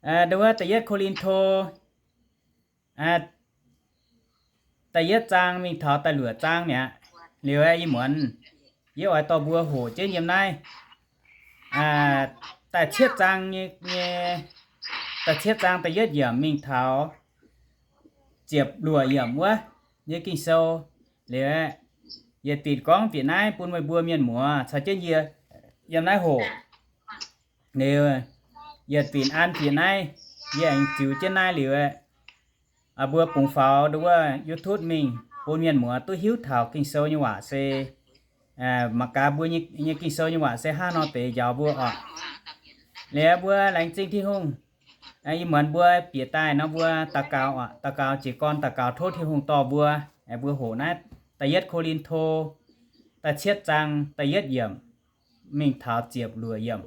Nduov wuov da'yietv Ko^lin^to, da'yietv zaang mingh taux da'luoqc zaang mi'aqv. Liuz ih muonz yie oix dorh mbuo hoqc jienv yiem naaiv da'cietv zaang nyei, da'cietv zaang da'yietv yiemc mingh taux ziepc luoqc yiemc wuov nyei Ging-Sou. Liuz yietc dinc gorngv bieqc naaiv bun meih mbuo mienh muoz caux jienv yie yiem naaiv hoqc. Liuz yietc dinc an bieqc naaiv, yie aengx ziux jienv naaiv liuz, mbuo bungx faaux nduov wuov YouTube mingh bun mienh muoz duqv hiuv taux Ging-Sou nyei waac se mangc gaax mbuo nyei Ging-Sou nyei waac se hnangv nor deix njaaux mbuo oc. Liuz mbuo laengz zingh Tin-Hungh. Ih muonz mbuo bieqc daaih nor mbuo daux gaux oc, daux gaux jiez gorn daux gaux tov Tin-Hungh dorh mbuo. Mbuo hoqc naaiv da'yietv Ko^lin^to da'cietv zaang da'yietv yiemc mingh taux ziepc luoqc yiemc,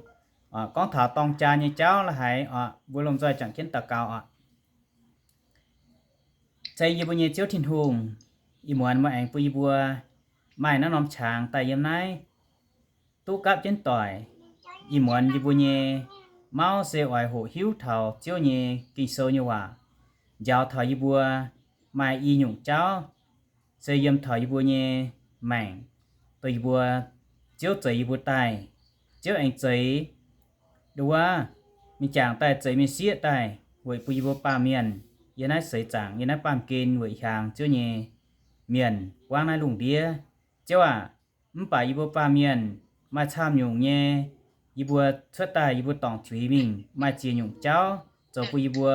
gorngv taux dorng jaa nyei jauv la'haiz oc. Mbuo lomh nzoih juangc jienv daux gaux oc. Ceng yie mbuo nyei Ziouv Tin-Hungh, ih muonz meih aengx bun yie mbuo maaih naaiv norm qangx daaih yiem naaiv duqv gapv jienv doic. Ih muonz yie mbuo nyei mauv se oix hoqc hiuv taux Ziouv nyei Ging-Sou nyei waac, njaaux taux yie mbuo maaih i nyungc jauv se yiem taux yie mbuo nyei maengc, dongh yie mbuo Ziouv zeix yie mbuo daaih. Ziouv aengx zeix nduov wuov mingh jangx daaih zeix mingh sieqv daaih weic bun yie mbuo baamh mienh yiem naaiv seix zaangc, yiem naaiv baamh gen weic hiaangx Ziouv nyei mienh buangv naaiv lungh ndiev. Ziouv aac, mv baac yie mbuo baamh mienh maaih camv nyungc nyei, yie mbuo cuotv daaih yie mbuo dorngc zuiz mingh maaih ziex nyungc jauv zoux bun yie mbuo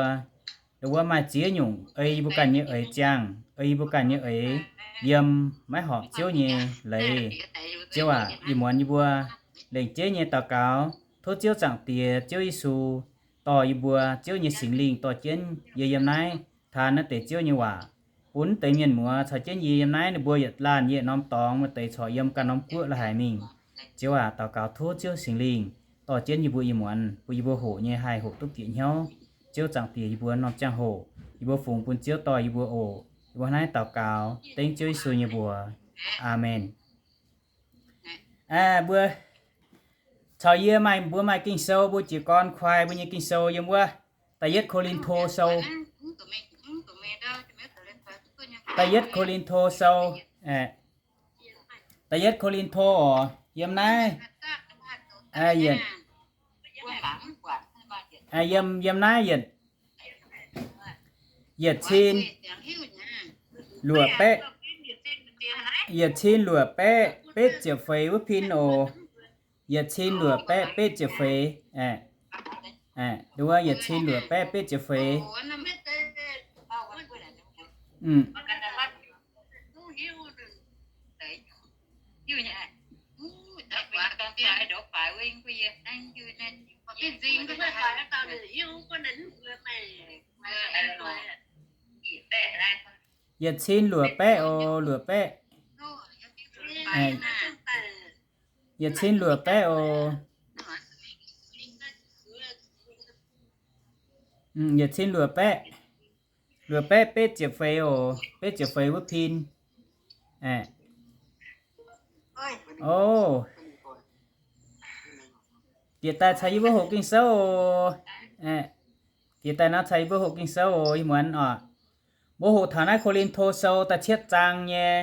nduov wuov maaih ziex nyungc ei yie mbuo ganh nyei eix ziangh, ei yie mbuo ganh nyei eix yiem, maiv horpc Ziouv nyei leiz. Ziouv aac, ih muonz yie mbuo lengc jeiv nyei daux gaux tov Ziouv Zaangc Diex, Ziouv Yesu dorh yie mbuo, Ziouv nyei Singx Lingh dorh jienv yie yiem naaiv taan naaiv deix Ziouv nyei waac, bun deix mienh muoz caux jienv yie yiem naaiv ninh mbuo yietc laanh yietc norm dorngx maaih deix corc yiem ganh norm guoqv la'haic mingh. Ziouv aac, daux gaux tov Ziouv Singx Lingh dorh jienv yie mbuo ih muonz bun yie mbuo hoqc nyei haih hoqc duqv bieqc hnyouv. Ziouv Zaangc Diex, yie mbuo norm ziangh hoc yie mbuo fungx bun Ziouv dorh yie mbuo oc. Yie mbuo hnangv naaiv daux gaux dengv Ziouv Yesu nyei mbuox. Aamen. Mbuo caux yie maaih, mbuo maaih Ging-Sou, mbuo jiez gorn kuaai mbuo nyei Ging-Sou yiem wuov Da'yietv Ko^lin^to Sou. Da'yietv Ko^lin^to Sou. Da'yietv Ko^lin^to oc, yiem naaiv, yiem, yiem naaiv yietc, yietc cin luoqc baeqv, yietc cin luoqc baeqv betv ziepc feix wuov pin oc. Yietc cin luoqc baeqv betv ziepc feix. Nduov wuov yietc cin luoqc baeqv betv ziepc feix. Yietc cin luoqc baeqv oc, luoqc baeqv. Yietc cin luoqc baeqv oc. Yietc cin luoqc baeqv, luoqc baeqv betv ziepc feix oc, betv ziepc feix wuov pin. Oc, jiex daaih caux yie mbuo hoqc Ging-Sou oc. Jiex daaih nor caux yie mbuo hoqc Ging-Sou oc. Ih muonz oc, mbuo hoqc taux naaiv Ko^lin^to Sou da'cietv zaang nyei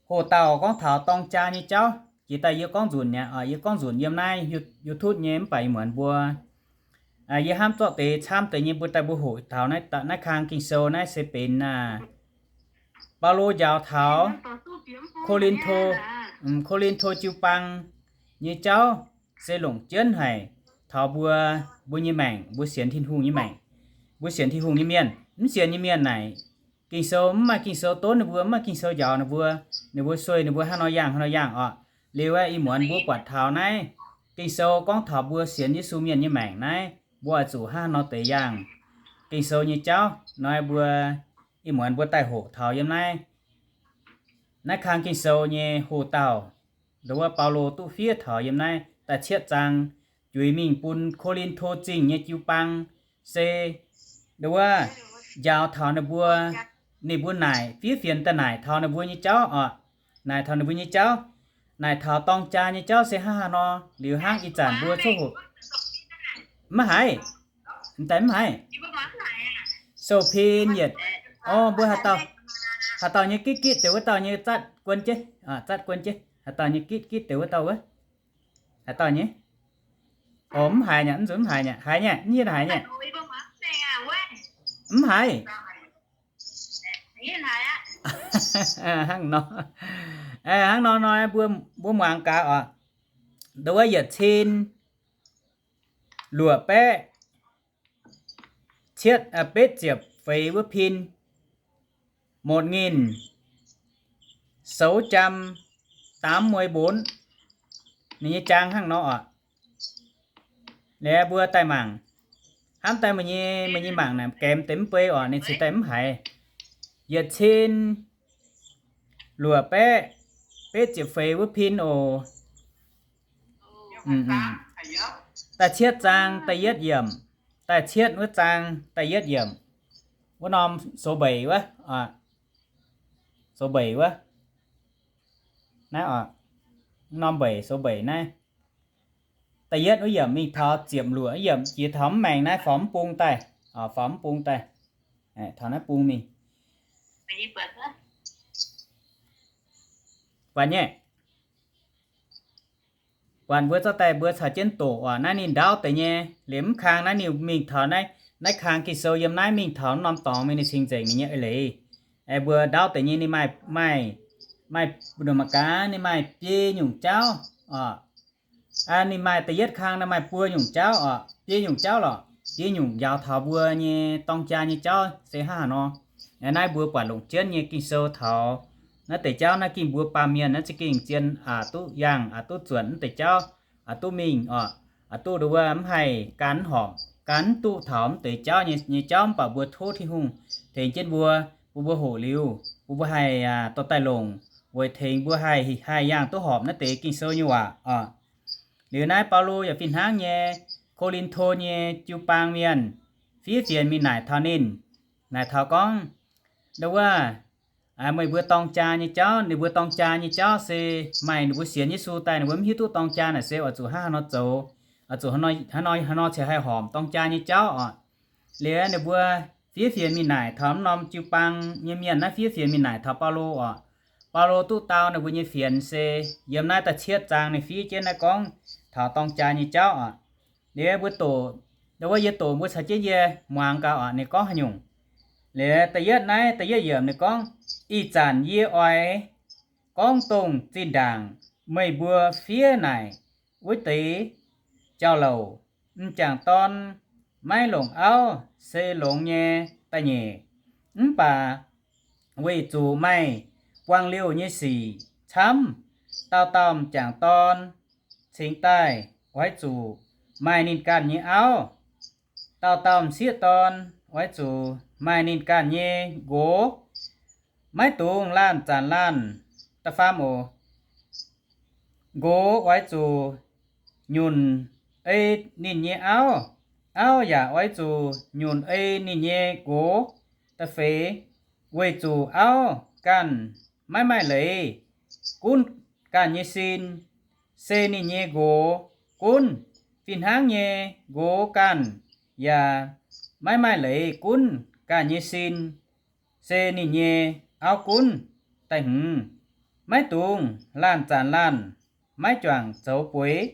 hoc dauh gorngv taux dorng jaa nyei jauv. Jiex daaih yie gorngv nzunc mi'aqv oc, yie gorngv nzunc yiem naaiv You- YouTube nyei, mv baac ih muonz mbuo, yie hnamv zorqv deix camv deix nyei mbuo daaih mbuo hoqc taux naaiv, naaiv kang Ging-Sou naaiv se benx Baulo njaaux taux Ko^lin^to, Ko^lin^to jiu-baang nyei jauv se longc jienv haic taux mbuo, mbuo nyei maengc, mbuo sienx Tin-Hungh nyei maengc, mbuo sienx Tin-Hungh nyei mienh. Mv sienx nyei mienh naaic, Ging-Sou mv maaih Ging-Sou donv ninh mbuo, mv maaih Ging-Sou njaaux ninh mbuo, ninh mbuo sueih ninh mbuo hnangv nor yangh, hnangv nor yangh oc. Liuz aqv, ih muonz mbuo buatc taux naaiv Ging-Sou gorngv taux mbuo sienx Yesu mienh nyei maengc naaiv, mbuo oix zuqc hnangv nor deix yangh Ging-Sou nyei jauv nor, mbuo ih muonz mbuo daaih hoqc taux yiem naaiv, naaiv kang Ging-Sou nyei hoc dauh, nduov wuov Baulo duqv fiev taux yiem naaiv da'cietv zaang, juix mingh bun Ko^lin^to Zingh nyei jiu-baang, se nduov wuov njaaux taux ninh mbuo, ninh mbuo naaic fiev fienx daaih naaic taux ninh mbuo nyei jauv oc. Naaic taux ninh mbuo nyei jauv, naaic taux dorng jaa nyei jauv se hnangv haaix nor. Liuz hnangv ih zanc mbuo coqv hoqc, maiv haiz, M'daaih mv haiz. Sou-pin yietc. Orv, mbuo haaix dauh, haaix dauh nyei gitv gitv deix wuov dauh nyei zatv guon jienv, zatv guon jienv. Haaix dauh nyei gitv gitv deix wuov dauh wuov. Haaix dauh nyei? Orv, mv haiz nyei, mv zuqc mv haiz nyei, haiz nyei, mv hiuv haiz nyei. Mv haiz. Hnangv nor, hnangv nor nor mbuo, mbuo muangx gaax oc. Nduov yietc cin luoqc baeqv cietv, betv ziepc feix wuov pin, một nghìn sáu trăm tám mươi bốn. Ninh nyei jaang hnangv nor oc. Liuz mbuo daaih mangc, hnamv daaih meih nyei, meih nyei mangc naaic gaem deix mv bei oc, ninh cingx daaih mv haiz. Yietc cin luoqc baeqv betv ziepc feix wuov pin oc. Da'cietv zaang da'yietv yiemc, da'cietv wuov zaang da'yietv yiemc, wuov norm sou mbeic wuov, sou mbeic wuov, naaiv oc, norm mbeic sou mbeic naaiv. Da'yietv wuov yiemc mingh taux ziepc luoqc yiemc jiex taux mv maengx naaiv, faaux mv bung daaih, faaux mv bung daaih, taux naaiv bung mingh. Buatc nyei. Buatc mbuo zorqv daaih mbuo caux jienv doqc oc. Naaiv ninh ndaauv deix nyei, liuz mv kang naaiv ninh mingh taux naaiv, naaiv kang Ging-Sou yiem naaiv mingh taux norm dorngx mingh ninh cingx nzengc ninh nyei eix leiz. Aengx mbuo ndaauv deix nyei ninh maaih, maaih, maaih mbu'ndongx mangc gaax ninh maaih biei nyungc jauv oc. Ninh maaih da'yietv kang naaiv maaih buo nyungc jauv oc, biei nyungc jauv lorqc, biei nyungc njaaux taux mbuo nyei dorng jaa nyei jauv se hnangv haaix nor. Naaiv mbuo buatc longc jienv nyei Ging-Sou taux naaiv deix jauv naaiv ging mbuo baamh mienh naaiv za'gengh zien aqc duqv yangh, aqc duqv zuonc naaiv deix jauv, aqc duqv mingh oc, aqc duqv nduov wuov mv haih gan horpc, gan mv duqv taux mv deix jauv nyei, nyei jauv mv baac mbuo tov Tin-Hungh tengx jienv mbuo, bun mbuo hoqc liuz, bun mbuo haih dorh daaih longc, weic tengx mbuo haih, haih yangh duqv horpc naaiv deix Ging-Sou nyei waac oc. Liuz naaiv Baulo yaac fih hnangv nyei, Ko^lin^to nyei jiu-baang mienh fiev fienx mingh naaic taux ninh, naaic taux gorngv, nduov wuov, meih mbuo dorng jaa nyei jauv, ninh mbuo dorng jaa nyei jauv se maaih ninh mbuo sienx Yesu daaih ninh mbuo mv hiuv duqv dorng jaa naaic se oix zuqc hnangv haaix nor zoux, oix zuqc hnangv nor, hnangv nor, hnangv nor cingx haih horpc dorng jaa nyei jauv oc. Liuz ninh mbuo fiev fienx mingh naaic taux mv norm jiu-baang nyei mienh naaiv fiev fienx mingh naaic taux Baulo oc. Baulo duqv dau ninh mbuo nyei fienx se yiem naaiv da'cietv zaang ninh fiev jienv naaiv gorngv taux dorng jaa nyei jauv oc. Liuz mbuo doqc, wuov yie doqc mbuo caux jienv yie muangx gaax oc, ninh gorngv haaix nyungc. Liuz da'yietv naaiv da'yietv yiemc ninh gorngv, ih zanc yie oix gorngv dongh zinh ndaangc meih mbuo fiev naaic wuov deix jauv-louc. M'jangc dorn maiv longc auv se longx nyei da'nyeic. Mv baac weic zuqc maaih buang liouh nyei sic camv, dauh dauh m'jangc dorn cingx daaih oix zuqc maaih ninh ganh nyei auv. Dauh dauh m'sieqv dorn oix zuqc maaih ninh ganh nyei nqox. Maiv dungx laanh zanc laanh. Da'faam oc. Nqox oix zuqc nyunc ei ninh nyei auv. Auv yaac oix zuqc nyunc ei ninh nyei nqox. Da'feix, weic zuqc auv ganh maiv maaih leiz gunv ganh nyei sin, se ninh nyei nqox gunv. Fih hnangv nyei, nqox ganh yaac maiv maaih leiz gunv ganh nyei sin, se ninh nyei auv gunv. Da'hmz, maiv dungx laanh zanc laanh maiv juangc zoux bueix.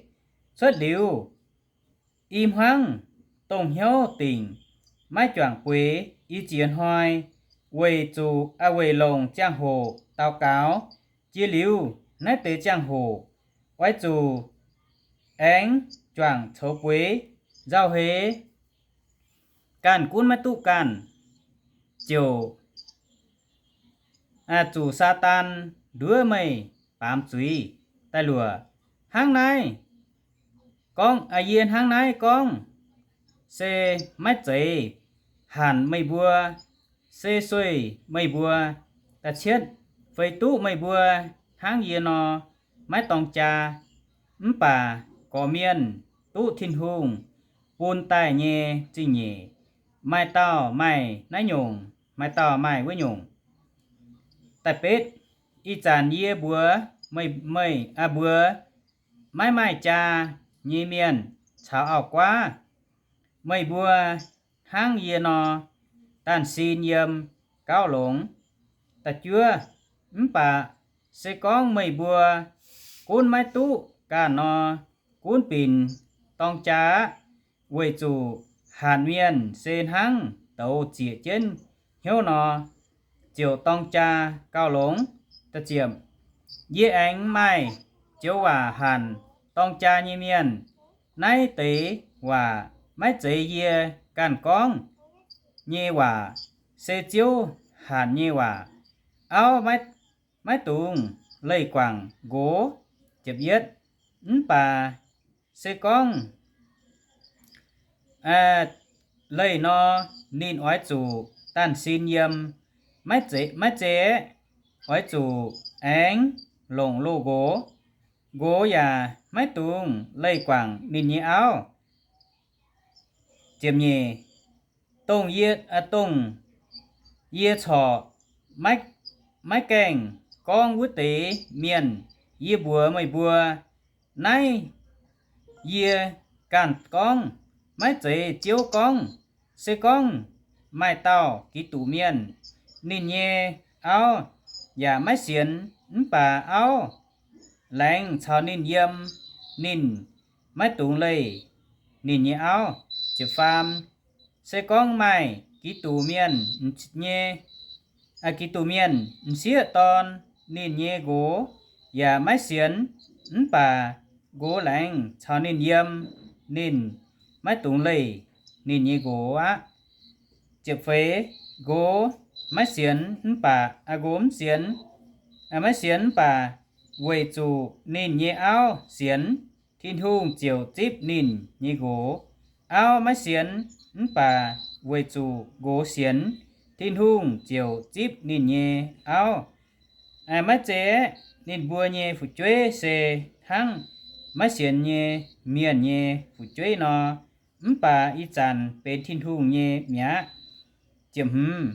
Cuotv liuz i hmuangv dongh hnyouv dingc maiv juangc bueix i ziex hnoi, weic zuqc, weic longc ziangh hoc daux gaux. Jiex liuz naaiv deix ziangh hoc oix zuqc aengx juangc coux bueix. Nzauh heix ganh gunv maiv duqv ganh, ziouc zuqc Saadaan nduov meih baamz zuiz daaih luoqc. Hnangv naaiv gorngv, yie hnangv naaiv gorngv se maiv zeiz hanc meih mbuo, se sueih meih mbuo. Da'cietv, feix duqv meih mbuo hnangv yie nor maiv dorng jaa, mv baac gorqv-mienh duqv Tin-Hungh bun daaih nyei zingh nyeic, maaih dauh maaih naaiv nyungc, maaih dauh maaih wuov nyungc. Da'betv, ih zanc yie mbuox meih, meih, mbuox maiv maaih jaa nyei mienh caux auv-guaav, meih mbuo hnangv yie nor, danh sin yiem gauh longx. Da'juov, mv baac se gorngv meih mbuo gunv maiv duqv ganh nor, gunv binc dorng jaa aqv, weic zuqc hanc mienh se hnangv douz zieqc jienv hnyouv nor, ziouc dorng jaa gauh longx. Yie aengx maaih joux waac hanc dorng jaa nyei mienh. Naaiv deix waac maiv zeiz yie ganh gorngv nyei waac, se Ziouv hanc nyei waac. Auv maiv dungx leih guangc nqox. Mv baac se gorngv leih nor, ninh oix zuqc danh sin yiem, maiv zeiz, maiv zeiz aeqv, oix zuqc aengx longc loz-nqox. Nqox yaac maiv dungx leih guangc ninh nyei auv. Ziepc nyeic, dongh yie, dongh yie corc maiv, maiv gaengh gorngv wuov deix mienh, yie mbuox meih mbuo, naaiv yie ganh gorngv, maiv zeiz Ziouv gorngv. Se gorngv maaih dauh Giduc Mienh, ninh nyei auv yaac maiv sienx, mv baac auv laengz caux ninh yiem, ninh maiv dungx leih ninh nyei auv. Ziepc faam, se gorngv maaih Giduc Mienh nyei, Giduc Mienh m'sieqv dorn, ninh nyei nqox yaac maiv sienx, mv baac nqox laengz caux ninh yiem, ninh maiv dungx leih ninh nyei nqox aqv. Ziepc feix, nqox maiv sienx mv baac, nqox mv sienx, maiv sienx mv baac weic zuqc ninh nyei auv sienx, Tin-Hungh ziouc zipv ninh nyei nqox. Auv maiv sienx mv baac weic zuqc nqox sienx, Tin-Hungh ziouc zipv ninh nyei auv. Maiv zeiz aeqv, ninh mbuo nyei fu'jueiv se hnangv maiv sienx nyei mienh nyei fu'jueiv nor, mv baac ih zanc benx Tin-Hungh nyei mi'aqv. Ziepc hmz,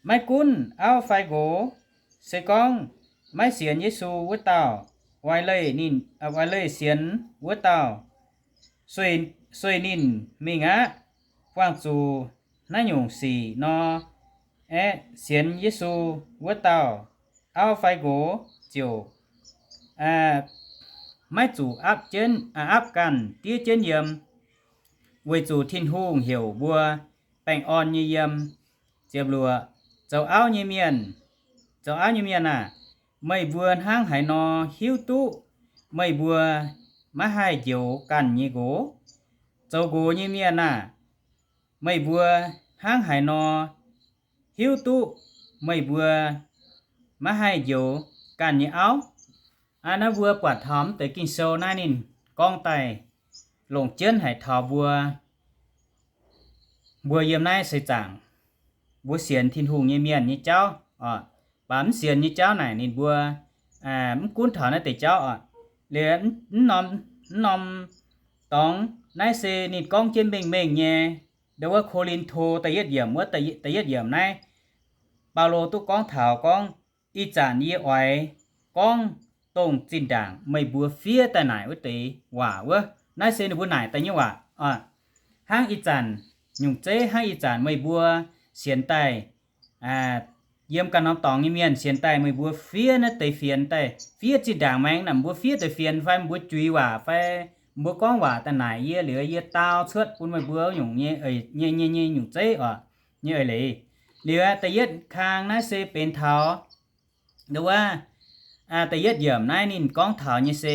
maiv gunv auv fai nqox, se gorngv maiv sienx Yesu wuov dauh, oix leih ninh, oix leih sienx wuov dauh, sueih ninh mingh aqv. Buangh zuqc naaiv nyungc sic nor, aeqv, sienx Yesu wuov dauh, auv fai nqox ziouc maiv zuqc aapv jienv, aapv ganh diev jienv yiem, weic zuqc Tin-Hungh heuc mbuo baengh orn nyei yiem. Ziepc luoqc, zoux auv nyei mienh, zoux auv nyei mienh aah! Meih mbuo hnangv haaix nor hiuv duqv meih mbuo maiv haih njoux ganh nyei nqox? Zoux nqox nyei mienh aah! Meih mbuo hnangv haaix nor hiuv duqv meih mbuo maiv haih njoux ganh nyei auv? Aa, naaiv mbuo buatc taux mv deix Ging-Sou naaiv ninh gorngv daaih longc jienv haic taux mbuo, mbuo yiem naaiv seix zaangc, mbuo sienx Tin-Hungh nyei mienh nyei jauv oc. Mv baac mv sienx nyei jauv naaic ninh mbuo mv gunv taux naaiv deix jauv oc. Liuz mv norm, mv norm dorngx naaiv se ninh gorngv jienv mengh mengh nyei. Ndo wuov Ko^lin^to da'yietv yiemc wuov, da'yietv yiemc naaiv, Baulo duqv gorngv taux gorngv, ih zanc yie oix gorngv dongh zinh ndaangc meih mbuo fiev daaih naaic wuov deix waac wuov. Naaiv se ninh mbuo naaic daaih nyei waac. Hnangv ih zanc nyungc zeiv, hnangv ih zanc meih mbuo sienx daaih, yiem ganh norm dorngx nyei mienh sienx daaih, meih mbuo fiev naaiv deix fienx daaih, fiev zinh ndaangc maengx naaic, mbuo fiev deix fienx fai mbuo juix waac fai mbuo gorngv waac daaih naaic yie, liuz yie dau cuotv bun meih mbuo nyungc nyei, nyei, nyei, nyei nyungc zeiv oc, nyei eix leiz. Liuz da'yietv kang naaiv se benx taux, ndo wuov, da'yietv yiemc naaiv ninh gorngv taux nyei se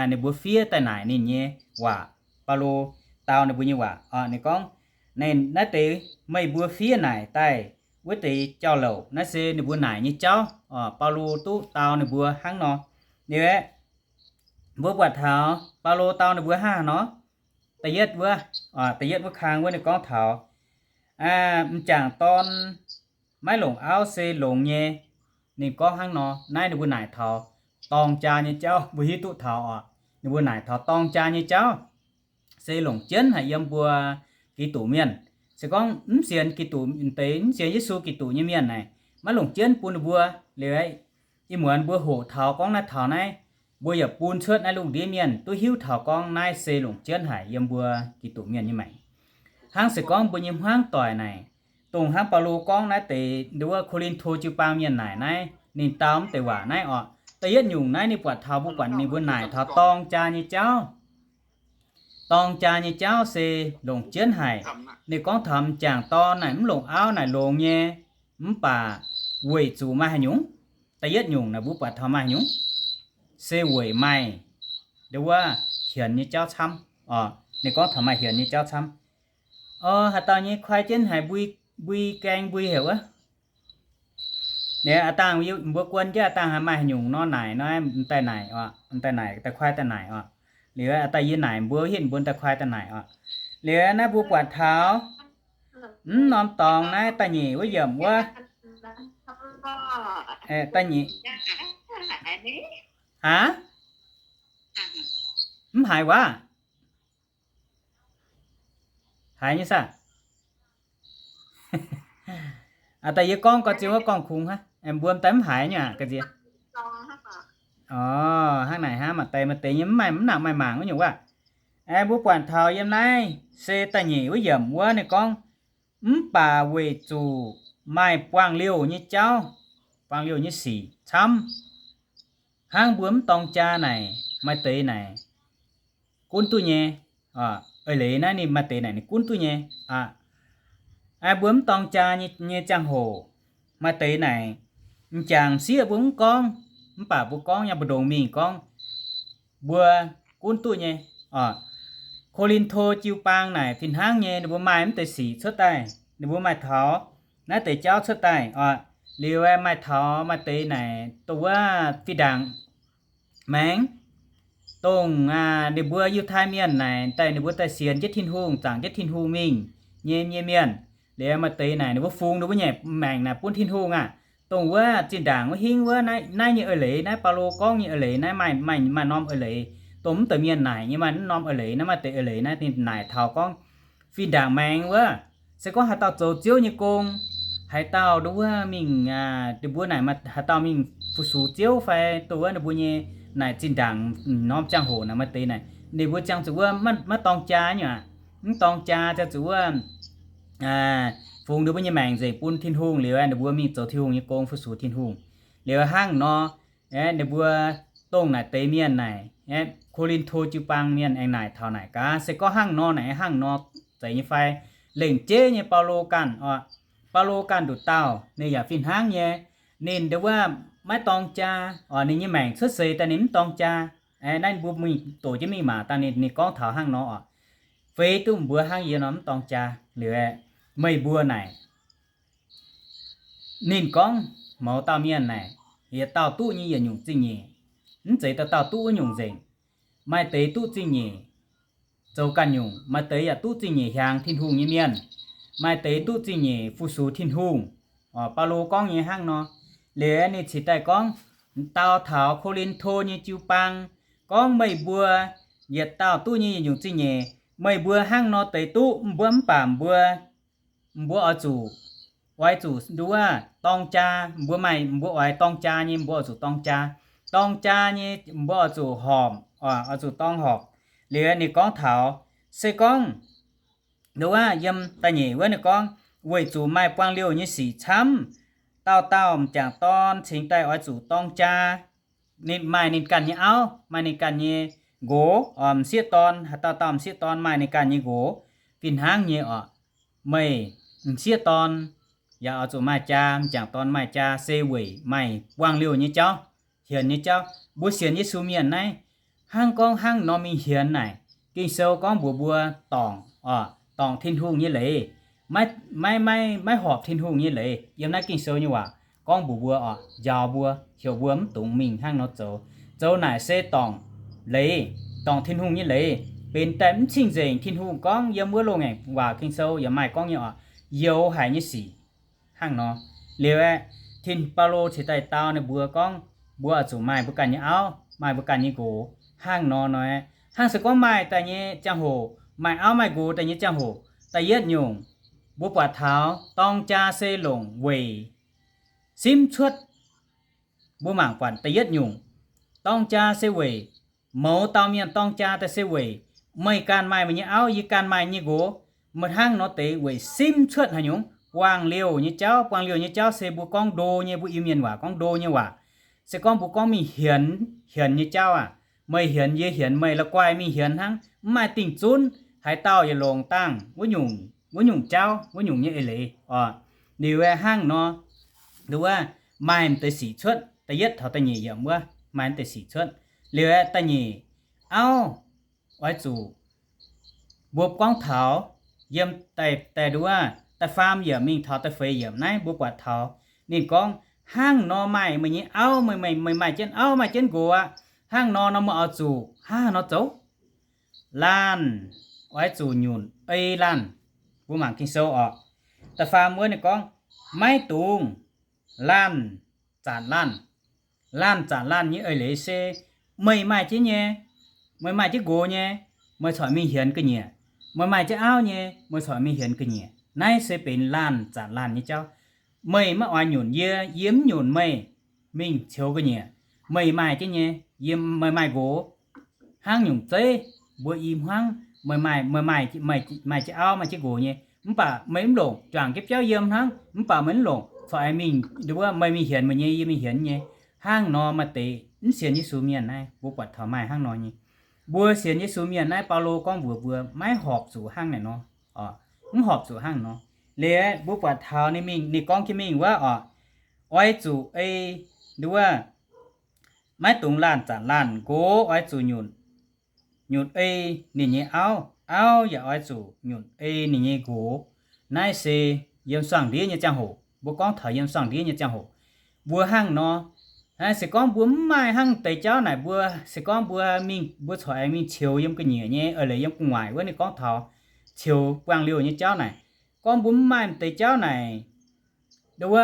ninh mbuo fiev daaih naaic ninh nyei waac. Baulo dau ninh mbuo nyei waac oc, ninh gorngv, naaiv deix meih mbuo fiev naaic daaih wuov deix jauv-louc, naaiv se ninh mbuo naaic nyei jauv oc. Baulo duqv dau ninh mbuo hnangv nor. Liuz aeqv, mbuo buatc taux Baulo dau ninh mbuo hnangv haaix nor? Da'yietv wuov, da'yietv wuov kang wuov ninh gorngv taux m'jangc dorn maiv longc auv se longx nyei. Ninh gorngv hnangv nor, naaiv ninh mbuo naaic taux dorng jaa nyei jauv, mbuo hiuv duqv taux oc. Ninh mbuo naaic taux dorng jaa nyei jauv se longc jienv haic yiem mbuo Giduc mienh. Se gorngv mv sienx Giduc, deix mv sienx Yesu Giduc nyei mienh naaic, maiv longc jienv bun ninh mbuo. Liuz ih muonz mbuo hoqc taux gorngv naaiv taux naaiv, mbuo yaac bun cuotv naaiv lungh ndiev mienh duqv hiuv taux gorngv naaiv se longc jienv haic yiem mbuo Giduc mienh nyei maengc. Hnangv se gorngv mbuo nyei hmuangv doic naaic, dongh hnangv Baulo gorngv naaiv deix nduov Ko^lin^to jiu-baang mienh naaic naaiv, ninh dau mv deix waac naaiv orqc. Da'yietv nyungc naaiv ninh buatc taux, mbuo buatc ninh mbuo naaic taux dorng jaa nyei jauv. Dorng jaa nyei jauv se longc jienv haic. Ninh gorngv taux m'jangc dorn naaic mv longc auv naaic longx nyei, mv baac weic zuqc maaih haaix nyungc? Da'yietv nyungc naaic mbuo buatc taux maaih haaix nyungc? Se weic maaih nduov hienx nyei jauv camv. Orqc, ninh gorngv taux maaih hienx nyei jauv camv. Orqc, haaix dauh nyei kuaai jienv haiz mbui, mbui gaeng mbui heuc wuov. Aa dangh mbuo guon jienv aa dangh haiz maaih haaix nyungc nor naaic nor, m'daaih naaic, m'daaih naaic da'kuaai daaih naaic orqc. Liuz aa dangh yie naaic mbuo, hitv mbuo da'kuaai daaih naaic orqc. Liuz naaiv mbuo buatc taux mv norm dorngx naaiv da'nyeic wuov yiemc wuov, da'nyeic, aav, mv haiz waac, haiz nyei saah? Aa dangh yie gorngv gauh ziex wuov gorngv kungx hnangv, mbuo m'daaih mv haiz nyei aqv ga'nziex. Orqc, hnangv naaic hnangv, maaih deix maaih deix nyei mv maaih, mv nangc maaih mangc wuov nyungc waac. Mbuo buatc taux yiem naaiv se da'nyeic wuov yiemc wuov ninh gorngv, mv baac weic zuqc maaih buangh liouh nyei jauv, buangh liouh nyei sic camv. Hnangv mbuo mv dorng jaa naaic maaih deix naaic gunv duqv nyei. Eix leiz naaiv ninh maaih deix naaic ninh gunv duqv nyei aqv. Mbuo mv dorng jaa nyei ziangh hoc, maaih deix naaic m'jangc m'sieqv mbuo mv gorngv, mv baac mbuo gorngv nyei mbu'ndongx mingh gorngv mbuo gunv duqv nyei. Ko^lin^to jiu-baang naaic fih hnangv nyei, ninh mbuo maaih mv deix sic cuotv daaih, ninh mbuo maaih taux naaiv deix jauv cuotv daaih oc. Liuz maaih taux maaih deix naaic dongh wuov fih ndaangc maengx, dongh ninh mbuo Yiutai Mienh naaic daaih ninh mbuo daaih sienx jienv Tin-Hungh, zaangc jienv Tin-Hungh mingh nyei, nyei mienh. Liuz maaih deix naaic ninh mbuo fungx ninh mbuo nyei maengc naaic bun Tin-Hungh aqv. Dongh wuov zinh ndaangc wuov hingv wuov naaiv nyei eix leiz, naaiv Baulo gorngv nyei eix leiz naaiv maaih, maaih norm eix leiz. Dongh mv deix mienh naaic nyei maaih mv norm eix leiz naaiv, maaih deix eix leiz naaiv ninh naaic taux gorngv fih ndaangc maengx wuov, se gorngv haaix dauh zoux Ziouv nyei gong, haaix dauh nduov wuov mingh, ninh mbuo naaic haaix dauh mingh fu-sux Ziouv fai dongh wuov ninh mbuo nyei naaic zinh ndaangc norm ziangh hoc naaic maaih deix naaic ninh mbuo ziangh zuqc wuov maiv dorng jaa nyei aqv. Mv dorng jaa ziangh zuqc wuov fungx ninh mbuo nyei maengc nzengc bun Tin-Hungh liuz, ninh mbuo mingh zoux Tin-Hungh nyei gong fu-sux Tin-Hungh. Liuz hnangv nor, ninh mbuo dongh naaic deix mienh naaic, Ko^lin^to jiu-baang mienh aengx naaic taux naaic gaax, se gorngv hnangv nor naaic hnangv nor zeiz nyei fai? Lengc jeiv nyei Baulo ganh oc. Baulo ganh nduqc dauh ninh yaac fih hnangv nyei. Ninh nduov wuov maiv dorng jaa oc, ninh nyei maengc cuotv seix daaih ninh mv dorng jaa. Naaiv mbuo mingh doqc jienv mingh mangc dangh ninh, ninh gorngv taux hnangv nor oc. Feix duqv mbuo hnangv yie nor mv dorng jaa liuz, meih mbuo naaic, ninh gorngv mouz dauh mienh naaic, yietc dauh duqv nyei yietc nyungc zingh nyeic, mv zeiz dauh dauh duqv wuov nyungc nzengc. Maaih deix duqv zingh nyeic zoux ganh nyungc, maaih deix yaac duqv zingh nyeic hiaangx Tin-Hungh nyei mienh, maaih deix duqv zingh nyeic fu-sux Tin-Hungh. Oc, Baulo gorngv nyei hnangv nor. Liuz ninh cingx daaih gorngv dau taux Ko^lin^to nyei jiu-baang gorngv, meih mbuo yietc dauh duqv nyei yietc nyungc zingh nyeic. Meih mbuo hnangv nor deix duqv, mbuo mv baac mbuo, mbuo oix zuqc, oix zuqc nduov wuov dorng jaa. Mbuo maaih, mbuo oix dorng jaa nyei, mbuo oix zuqc dorng jaa. Dorng jaa nyei mbuo oix zuqc horpc, oix zuqc dorng horpc. Liuz ninh gorngv taux, se gorngv nduov wuov yiem da'nyeic wuov ninh gorngv, weic zuqc maaih buangh liouh nyei sic camv, dauh dauh m'jangc dorn cingx daaih oix zuqc dorng jaa. Ninh maaih ninh ganh nyei auv, maaih ninh ganh nyei nqox, m'sieqv dorn, haaix dauh dauh m'sieqv dorn maaih ninh ganh nyei nqox. Fih hnangv nyei oc, meih m'sieqv dorn yaac oix zuqc maaih jaa, m'jangc dorn maaih jaa, se weic maaih buangh liouh nyei jauv, hienx nyei jauv. Mbuo sienx Yesu mienh naaiv, hnangv gorngv hnangv nor mingh hienx naaic, Ging-Sou gorngv mbuox mbuo dorngc, oc, dorngc Tin-Hungh nyei leiz, maiv, maiv, maiv horpc Tin-Hungh nyei leiz. Yiem naaiv Ging-Sou nyei waac gorngv mbuox mbuo oc, njaaux mbuo, heuc mbuo mv dungx mingh hnangv nor zoux. Zoux naaic se dorngc leiz, dorngc Tin-Hungh nyei leiz, benx daaih mv cing-nzengc. Tin-Hungh gorngv yiem wuov loz-ngaengc waac Ging-Sou yaac maaih gorngv nyei oc, youx haic nyei sic hnangv nor. Liuz aeqv, Tin, Baulo cingx daaih dau ninh mbuo gorngv, mbuo oix zuqc maaih mbuo ganh nyei auv, maaih mbuo ganh nyei nqox hnangv nor nor. Hnangv se gorngv maaih daaih nyei ziangh hoc, maaih auv maaih nqox daaih nyei ziangh hoc, da'yietv nyungc, mbuo buatc taux dorng jaa se longc weic simv cuotv. Mbuo mangc buatc da'yietv nyungc, dorng jaa se weic, mouz dauh mienh dorng jaa daaih se weic meih ganh maaih meih nyei auv, yie ganh maaih nyei nqox. Meih hnangv nor deix weic simv cuotv haaix nyungc? Buangh liouh nyei jauv. Buangh liouh nyei jauv se mbuo gorngv ndo nyei, mbuo Iu-Mienh waac gorngv ndo nyei waac. Se gorngv mbuo gorngv mingh hienx, hienx nyei jauv aac, meih hienx yie hienx meih, la'guaih mingh hienx hnangv, mv maaih dingh zunv haaix dauh yietc longc dangh wuov nyungc, wuov nyungc jauv, wuov nyungc nyei eix leiz oc. Liuz aeqv, hnangv nor, nduov maaih m'deix sic cuotv, da'yietv taux da'nyeic yiemc wuov maaih m'deix sic cuotv. Liuz aeqv, da'nyeic auv, oix zuqc mbuo gorngv taux yiem da'faam yiemc mingh taux da'feix yiemc naaiv mbuo buatc taux ninh gorngv, hnangv nor maaih meih nyei auv, meih, meih maaih jienv auv maaih jienv nqox aqv, hnangv nor nor meih oix zuqc hnangv haaix nor zoux? Laanh, oix zuqc nyunc ei laanh. Mbuo mangc Ging-Sou oc. Da'faam wuov ninh gorngv, maiv dungx laanh zanc laanh. Laanh zanc laanh nyei eix leiz se meih maaih jienv nyei, meih maaih jienv nqox nyei, meih corc mingh hienx ga'nyiec. Meih maaih jienv auv nyei, meih corc mingh hienx ga'nyiec. Naaiv se benx laanh zanc laanh nyei jauv. Meih maiv oix nyunc yie, yie mv nyunc meih mingh ceux ga'nyiec. Meih maaih jienv nyei, yie, meih maaih nqox, hnangv nyungc zeiv mbuo i hmuangv, meih maaih, meih maaih, maaih jienv auv maaih jienv nqox nyei, mv baac meih mv longc, juangc jienv biauv yiem hnangv, mv baac meih mv longc, corc aengx mingh, nduov meih mingh hienx meih nyei, yie mingh hienx nyei. Hnangv nor maaih deix mv sienx Yesu mienh naaiv, mbuo buatc taux maaih hnangv nor nyei. Mbuo sienx Yesu mienh naaiv, Baulo gorngv mbuox mbuo maiv horpc zuqc hnangv naaic nor. Mv horpc zuqc hnangv nor. Liuz mbuo buatc taux ninh mingh, ninh gorngv jienv mingh wuov oc, oix zuqc ei, nduov, maiv dungx laanh zanc laanh, nqox oix zuqc nyunc, nyunc ei ninh nyei auv, auv yaac oix zuqc nyunc ei ninh nyei nqox. Naaiv se yiem suangx ndiev nyei ziangh hoc, mbuo gorngv taux yiem suangx ndiev nyei ziangh hoc mbuo hnangv nor. Se gorngv mbuo mv maaih hnangv deix jauv naaic, mbuo se gorngv mbuo mingh, mbuo corc aengx mingh ceux yiem ga'nyiec nyei, eix leiz yiem gu'nguaaic wuov ninh gorngv taux ceux buangh liouh nyei jauv naaic. Gorngv mbuo mv maaih deix jauv naaic, nduov,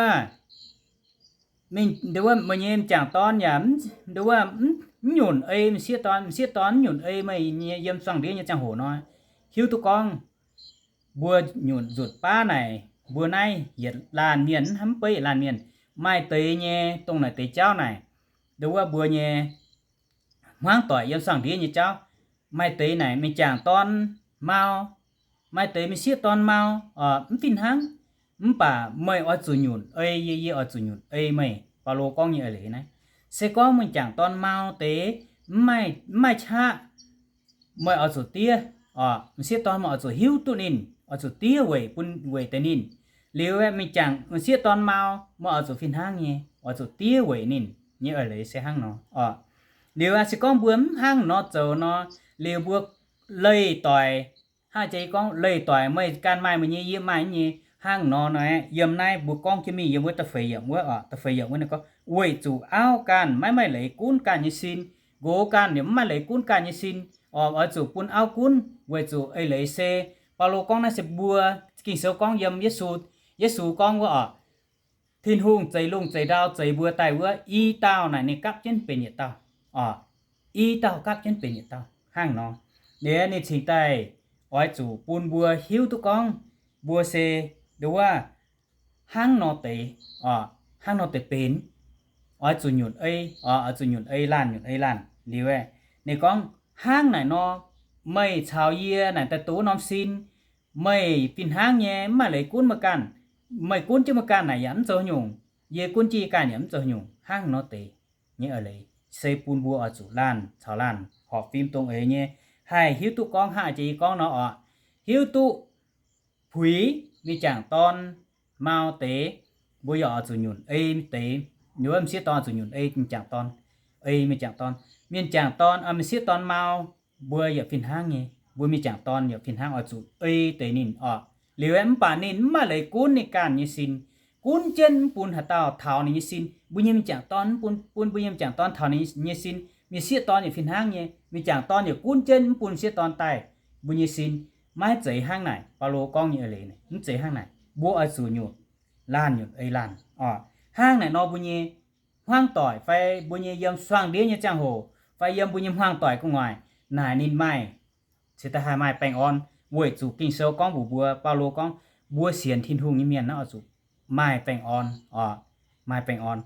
nduov meih nyei m'jangc dorn yaac, nduov, mv nyunc ei m'sieqv dorn, m'sieqv dorn mv nyunc ei meih nyei yiem suangx ndiev nyei ziangh hoc nor, hiuv duqv gorngv mbuo nyunc nzutc baav naaic, mbuo naaiv yietc laanh mienh, mv hnamv beiv yietc laanh mienh, maaih deix nyei dongh naaic deix jauv naaic, nduov mbuo nyei hmuangv doic yiem suangx ndiev nyei jauv, maaih deix naaic m'jangc dorn mau, maaih deix m'sieqv dorn mau, mv fih hnangv. Mv baac meih oix zuqc nyunc ei yie, yie oix zuqc nyunc ei meih. Baulo gorngv nyei eix leiz naaiv. Se gorngv m'jangc dorn mau deix, mv maaih qaqv, meih oix zuqc diev, m'sieqv dorn meih oix zuqc hiuv duqv ninh, oix zuqc diev weic bun weic deix ninh. Liuz m'jangc m'sieqv dorn mau, meih oix zuqc fih hnangv nyei oix zuqc diev weic ninh nyei eix leiz se hnangv nor. Liuz se gorngv mbuo mv hnangv nor zoux nor, liuz mbuo leih doic, hnangv jiex gorngv leih doic meih ganh maaih meih nyei, yie maaih yie nyei, hnangv nor nor, yiem naaiv mbuo gorngv jienv mingh yiem wuov da'feix yiemc wuov, da'feix yiemc wuov ninh gorngv, weic zuqc auv ganh maiv maaih leiz gunv ganh nyei sin, nqox ganh yaac mv maaih leiz gunv ganh nyei sin, oix zuqc bun auv gunv, weic zuqc eix leiz se, Baulo gorngv naaiv se mbuo, Ging-Sou gorngv yiem Yesu, Yesu gorngv wuov oc, Tin-Hungh zeix lungh zeix ndau zeix mbuo daaih wuov, i dauh naaic ninh gapv jienv benx yietc dauh, i dauh gapv jienv benx yietc dauh hnangv nor. Liuz ninh cingx daaih oix zuqc bun mbuo hiuv duqv gorngv mbuo se, nduov, hnangv nor deix, hnangv nor deix benx, oix zuqc nyunc ei, oix zuqc nyunc ei laanh, nyunc ei laanh. Liuz ninh gorngv, hnangv naaic nor, meih caux yie naaic daaih duqv norm sin, meih fih hnangv nyei mv maaih leiz gunv meih ganh. Meih gunv jienv meih ganh naaic yaac mv zoux nyungc, yie gunv jienv yie ganh yaac mv zoux nyungc. Hnangv nor deix nyei eix leiz se bun mbuo oix zuqc laanh caux laanh horpc fim dongh eix nyei, haih hiuv duqv gorngv hnangv jiex yie gorngv nor oc, hiuv duqv puix m'jangc dorn mau deix, mbuo yaac oix zuqc nyunc ei deix, wuov m'sieqv dorn oix zuqc nyunc ei m'jangc dorn, ei m'jangc dorn. M'jangc dorn, m'sieqv dorn mau, mbuo yaac fih hnangv nyei, mbuo m'jangc dorn yaac fih hnangv oix zuqc ei deix ninh oc. Liuz aeqv, mv baac ninh mv maaih leiz gunv ninh ganh nyei sin, gunv jienv mv bun haaix dauh taux ninh nyei sin. Mbuo nyei m'jangc dorn mv bun, bun mbuo nyei m'jangc dorn taux ninh nyei sin. M'sieqv dorn yaac fih hnangv nyei, m'jangc dorn yaac gunv jienv mv bun m'sieqv dorn daaih mbuo nyei sin. Maiv zeiz hnangv naaic. Baulo gorngv nyei eix leiz mv zeiz hnangv naaic. Mbuo oix zuqc nyunc laanh nyunc ei laanh oc. Hnangv naaic nor mbuo nyei hmuangv doic fai mbuo nyei yiem suangx ndiev nyei ziangh hoc fai yiem mbuo nyei hmuangv doic gu'nguaaic naaic ninh maaih, cingx daaih haih maaih baengh orn, weic zuqc Ging-Sou gorngv mbuox mbuo, Baulo gorngv, mbuo sienx Tin-Hungh nyei mienh naaiv oix zuqc maaih baengh orn oc, maaih baengh orn,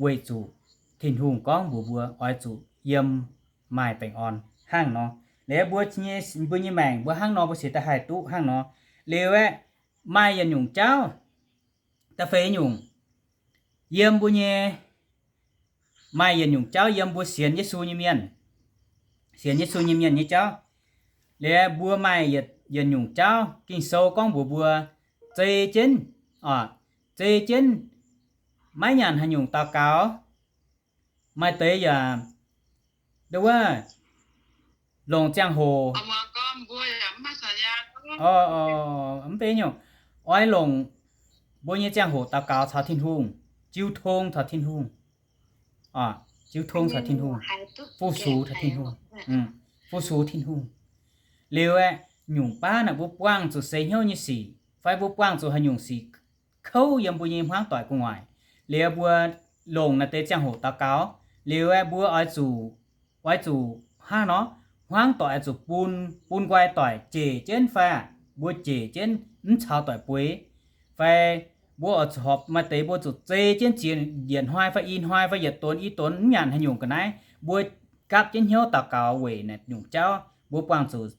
weic zuqc Tin-Hungh gorngv mbuox mbuo oix zuqc yiem maaih baengh orn hnangv nor. Liuz mbuo nyei, mbuo nyei maengc mbuo hnangv nor mbuo cingx daaih haih duqv hnangv nor. Liuz aeqv, maaih yietc nyungc jauv, da'feix nyungc, yiem mbuo nyei, maaih yietc nyungc jauv yiem mbuo sienx Yesu nyei mienh, sienx Yesu nyei mienh nyei jauv. Liuz mbuo maaih yietc, yietc nyungc jauv Ging-Sou gorngv mbuox mbuo zei jienv, oc, zei jienv maiv nyanc haaix nyungc daux gaux. Maaih deix yaac, nduov, longc ziangh hoc, mv bei nyungc, oix longc mbuo nyei ziangh hoc daux gaux caux Tin-Hungh, jiu tong caux Tin-Hungh, jiu tong caux Tin-Hungh, fu-sux caux Tin-Hungh, fu-sux Tin-Hungh. Liuz aeqv, nyungc baav naaic mbuo buangh zuqc seix hnyouv nyei sic fai mbuo buangh zuqc haaix nyungc sic kouv yiem mbuo nyei hmuangv doic gu'nguaaic. Liuz mbuo longc naaiv deix ziangh hoc daux gaux. Liuz aeqv, mbuo oix zuqc, oix zuqc hnangv nor, hmuangv doic oix zuqc bun, bun nqoi doic jeic jienv fai mbuo jeic jienv mv caux doic bueix, fai mbuo oix zuqc horpc maaih deix mbuo zuqc zei jienv ziex, yietc hnoi fai i hnoi fai yietc donx i donx mv nyanc haaix nyungc ga'naaiv, mbuo gapv jienv hnyouv daux gaux weic naaiv nyungc jauv mbuo buangh zuqc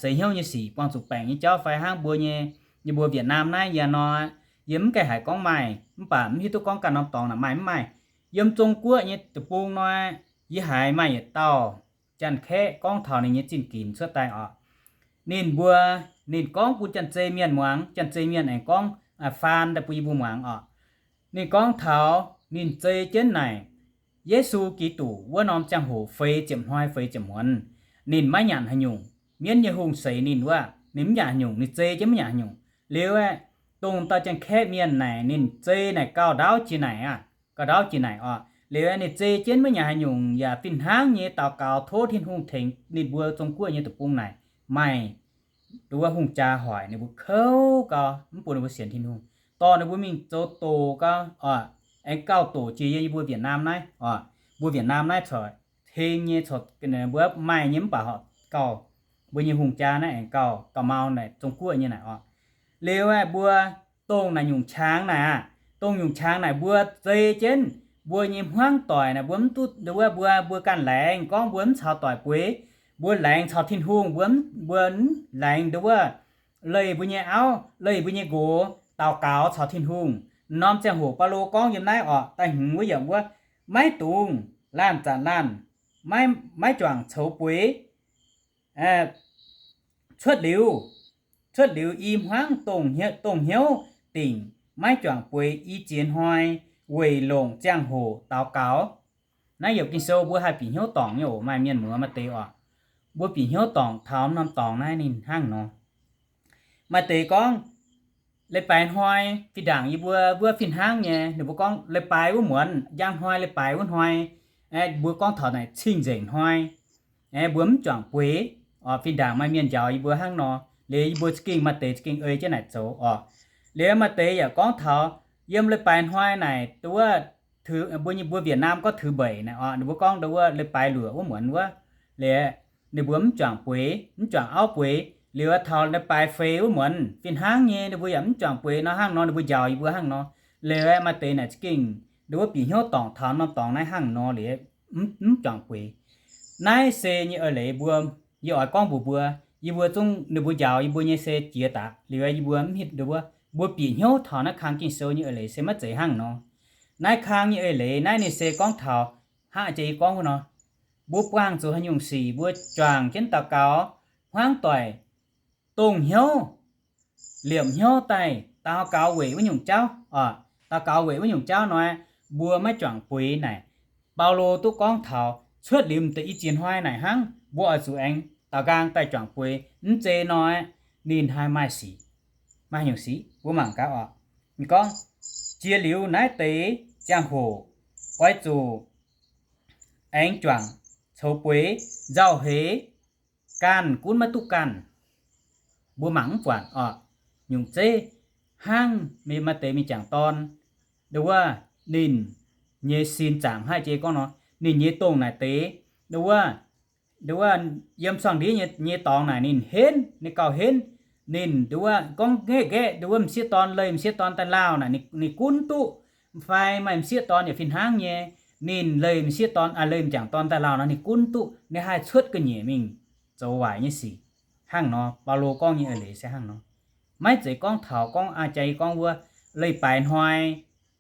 seix hnyouv nyei sic, buangh zuqc baengc nyei jauv fai hnangv mbuo nyei, yie mbuo Việt Nam naaiv yie nor, yie mv gaengh haiz gorngv maaih, mv baac mv hiuv duqv gorngv ganh norm dorngx naaic maaih mv maaih. Yiem Zong Guoqv nyei deic-bung nor, yie haiz maaih yietc dauh Janx-Kaeqv gorngv taux ninh nyei zingh ginx cuotv daaih oc. Ninh mbuo, ninh gorngv bun Janx-Zei Mienh muangx, Janx-Zei Mienh aengx gorngv faan daaih bun yie mbuo muangx oc. Ninh gorngv taux ninh zei jienv naaic Yesu Giduc wuov norm ziangh hoc feix ziepc hnoi feix ziepc hmuonz, ninh maiv nyanc haaix nyungc. Mienv nyei hungh seix ninh wuov, ninh mv nyanc haaix nyungc, ninh zei jienv mv nyanc haaix nyungc. Liuz aeqv, dongh dauh Janx-Kaeqv mienh naaic ninh zei naaic gauh ndaauv jiex naaic aqv, gauh ndaauv jiex naaic oc. Liuz aeqv, ninh zei jienv maiv nyanc haaix nyungc yaac fih hnangv nyei daux gaux tov Tin-Hungh tengx ninh mbuo Zong Guoqv nyei deic-bung naaic maaih nduov hungh jaa hoic ninh mbuo kouv gau, mv bun ninh mbuo sienx Tin-Hungh, dorh ninh mbuo mingh zoux doqc gau oc. Aengx gauh doqc jiex yie mbuo Việt Nam naaiv oc. Mbuo Việt Nam naaiv corc heng nyei, corc mbuo maaih nyei mv baac horpc gauh mbuo nyei hungh jaa naaiv aengx gauh, gauh mau naaic Zong Guoqv nyei naaic oc. Liuz aeqv, mbuo dongh naaic nyungc qangx naaic aqv, dongh nyungc qangx naaic mbuo zei jienv mbuo nyei hmuangv doic naaic mbuo mv duqv nduov, mbuo, mbuo ganh laengz gorngv mbuo mv caux doic bueix, mbuo laengz caux Tin-Hungh, mbuo, mbuo laengz nduov leih mbuo nyei auv, leih mbuo nyei nqox daux gaux caux Tin-Hungh. Norm ziangh hoc Baulo gorngv yiem naaiv oc, da'hmz wuov yiemc wuov, maiv dungx laanh zanc laanh maiv, maiv juangc coux bueix. Cuotv liuz, cuotv liuz i hmuangv dongh hnyouv dingc maiv juangc bueix i ziex hnoi weic longc ziangh hoc daux gaux. Naaiv yiem Ging-Sou mbuo haih bieqc hnyouv dorngc nyei oc, maaih mienh muoz maaih deix oc. Mbuo bieqc hnyouv dorngc taux norm dorngx naaiv ninh hnangv nor. Maaih deix gorngv leiz-baaix hnoi, fih ndaangc yie mbuo wuov fih hnangv nyei, ninh mbuo gorngv leiz-baaix wuov muonz, njang hnoi leiz-baaix wuov hnoi, mbuo gorngv taux naaic cing-nzengc hnoi, mbuo mv juangc bueix oc. Fih ndaangc maaih mienh njaaux yie mbuo hnangv nor. Liuz yie mbuo za'gengh maaih deix za'gengh ei jienv naaic zoux oc. Liuz maaih deix yaac gorngv taux yiem leiz-baaix hnoi naaic nduov, mbuo nyei, mbuo Việt Nam gorngv thứ bảy naaic oc, ninh mbuo gorngv nduov leiz-baaix luoqc wuov muonz wuov. Liuz ninh mbuo mv juangc bueix, mv juangc auv bueix. Liuz taux leiz-baaix feix wuov muonz fih hnangv nyei, ninh mbuo yaac mv juangc bueix nor hnangv nor, ninh mbuo njaaux yie mbuo hnangv nor. Liuz maaih deix naaic za'gengh nduov bieqc hnyouv dorngc taux norm dorngx naaiv hnangv nor liuz mv juangc bueix. Naaiv se nyei eix leiz mbuo, yie oix gorngv mbuox mbuo, yie mbuo zungv ninh mbuo njaaux yie mbuo nyei se jiex daaih. Liuz yie mbuo mv hitv nduov, mbuo bieqc hnyouv taux naaiv kang Ging-Sou nyei eix leiz se maiv zeiz hnangv nor. Naaiv kang nyei eix leiz naaiv ninh se gorngv taux hnangv jiex yie gorngv wuov nor, mbuo buangh zuqc haaix nyungc sic mbuo juangc jienv daux gaux, hmuangv doic, dongh hnyouv, liepc hnyouv daaih daux gaux weic wuov nyungc jauv oc. Daux gaux weic wuov nyungc jauv nor, mbuo maiv juangc bueix naaic. Baulo duqv gorngv taux cuotv liuz m'deix i ziex hnoi naaic hnangv, mbuo oix zuqc aengx daaux nqaang daaih juangc bueix. Mv zeiz nor, ninh haih maaih sic, maaih nyungc sic mbuo mangc gaax oc. Ninh gorngv, jiex liuz naaiv deix ziangh hoc oix zuqc aengx juangc coux bueix, nzauh heix, ganh gunv maiv duqv ganh. Mbuo mangc mv buatc oc. Nyungc zeiv hnangv maaih deix mingh jangc dorn, nduov, ninh nyei sin zaangc haiv jiex gorngv nor, ninh nyei dongh naaic deix, nduov, nduov, yiem suangh ndiev nyei dorngx naaic ninh henv, ninh gauh henv. Ninh nduov gorngv nqaeqv nqaeqv nduov m'sieqv dorn, leih m'sieqv dorn daaih lauh naaic ninh gunv duqv. Fai maaih m'sieqv dorn yaac fih hnangv nyei, ninh leih m'sieqv dorn, leih m'jangc dorn daaih lauh nor ninh gunv duqv, ninh haih cuotv ga'nyiec mingh zoux waaic nyei sic. Hnangv nor, Baulo gorngv nyei eix leiz se hnangv nor. Maiv zeiz gorngv taux gorngv aa jaax gorngv wuov leiz-baaix hnoi,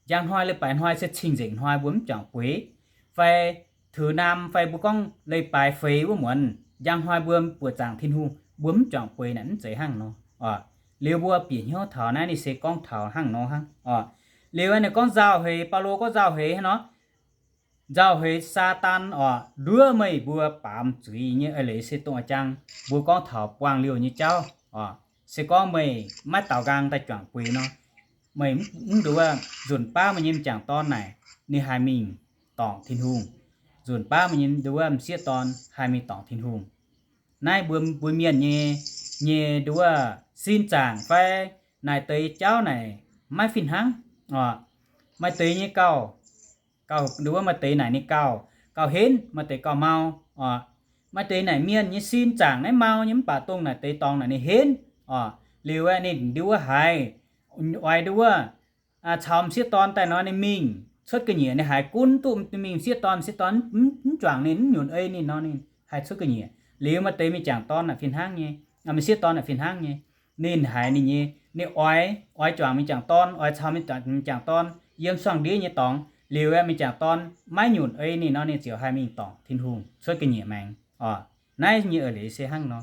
njang hnoi leiz-baaix hnoi se cing-nzengc hnoi mbuo mv juangc bueix, fai ถือน้ำ fai mbuo gorngv leiz-baaix feix wuov muonz njang hnoi mbuo buoqc zaangc Tin-Hungh mbuo mv juangc bueix naaic mv zeiz hnangv nor oc. Liuz mbuo bieqc hnyouv taux naaiv ninh se gorngv taux hnangv nor hnangv oc. Liuz ninh gorngv nzauh heix, Baulo gorngv nzauh heix hnangv nor, nzauh heix Saadaan oc, nduov meih mbuo baamz zuiz nyei eix leiz se dongh a'jang mbuo gorngv taux buangh liouh nyei jauv oc. Se gorngv meih maiv daaux nqaang daaih juangc bueix nor, meih mv nduov nzunc baav meih nyei m'jangc dorn naaic ninh haih mingh dorngc Tin-Hungh. Nzunc baav meih nyei nduov m'sieqv dorn haih mingh dorngc Tin-Hungh. Naaiv mbuo, mbuo mienh nyei, nyei nduov sin zaangc fai naaic deix jauv naaic maiv fih hnangv oc. Maaih deix nyei gauh, gauh nduov maaih deix naaic ninh gauh, gauh henv, maaih deix gauh mau oc. Maaih deix naaic mienh nyei sin zaangc naaiv mau nyei mv baac dongh naaic deix dorngx naaic ninh henv oc. Liuz aeqv, ninh nduov haiz, oix nduov caux m'sieqv dorn daaih nor ninh mingh cuotv ga'nyiec, ninh haiz gunv duqv mingh m'sieqv dorn, m'sieqv dorn mv juangc ninh, mv nyunc ei ninh nor ninh haih cuotv ga'nyiec. Liuz maaih deix m'jangc dorn naaic fih hnangv nyei, m'sieqv dorn naaic fih hnangv nyei. Ninh haiz ninh nyei, ninh oix, oix juangc m'jangc dorn, oix caux m'jangc dorn yiem suangx ndiev nyei dorngx. Liuz aeqv, m'jangc dorn maiv nyunc ei ninh nor ninh ziouc haih mingh dorngc Tin-Hungh cuotv ga'nyiec maengx oc. Naaiv nyei eix leiz se hnangv nor.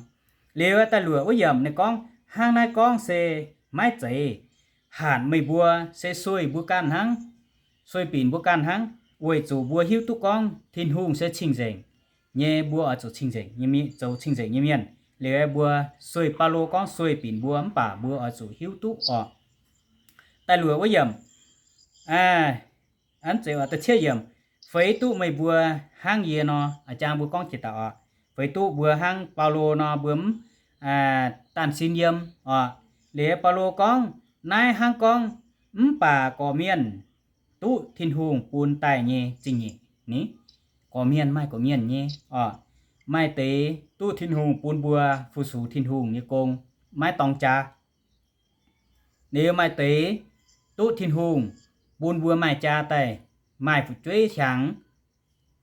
Liuz aeqv, da'luoqc wuov yiemc ninh gorngv hnangv naaiv gorngv se maiv zeiz hanc meih mbuo, se sueih mbuo ganh hnangv, sueih binc mbuo ganh hnangv, weic zuqc mbuo hiuv duqv gorngv Tin-Hungh se cing-nzengc nyei, mbuo oix zuqc cing-nzengc nyei mienh, zoux cing-nzengc nyei mienh. Liuz aeqv, mbuo sueih, Baulo gorngv sueih binc mbuo mv baac mbuo oix zuqc hiuv duqv oc. Da'luoqc wuov yiemc, aa, zeiz oc, da'cietv yiemc, feix duqv meih mbuo hnangv yie nor, a'jang mbuo gorngv jiex daaih oc. Feix duqv mbuo hnangv Baulo nor mbuo mv daanh sin yiem oc. Liuz Baulo gorngv naaiv hnangv gorngv, mv baac gorqv-mienh duqv Tin-Hungh bun daaih nyei zingh nyeic ni. Gorqv-mienh maaih gorqv-mienh nyei oc. Maaih deix duqv Tin-Hungh bun mbuo fu-sux Tin-Hungh nyei gong, maiv dorng jaa. Liuz maaih deix duqv Tin-Hungh bun mbuo maaih jaa daaih, maaih fu'jueiv hiaangx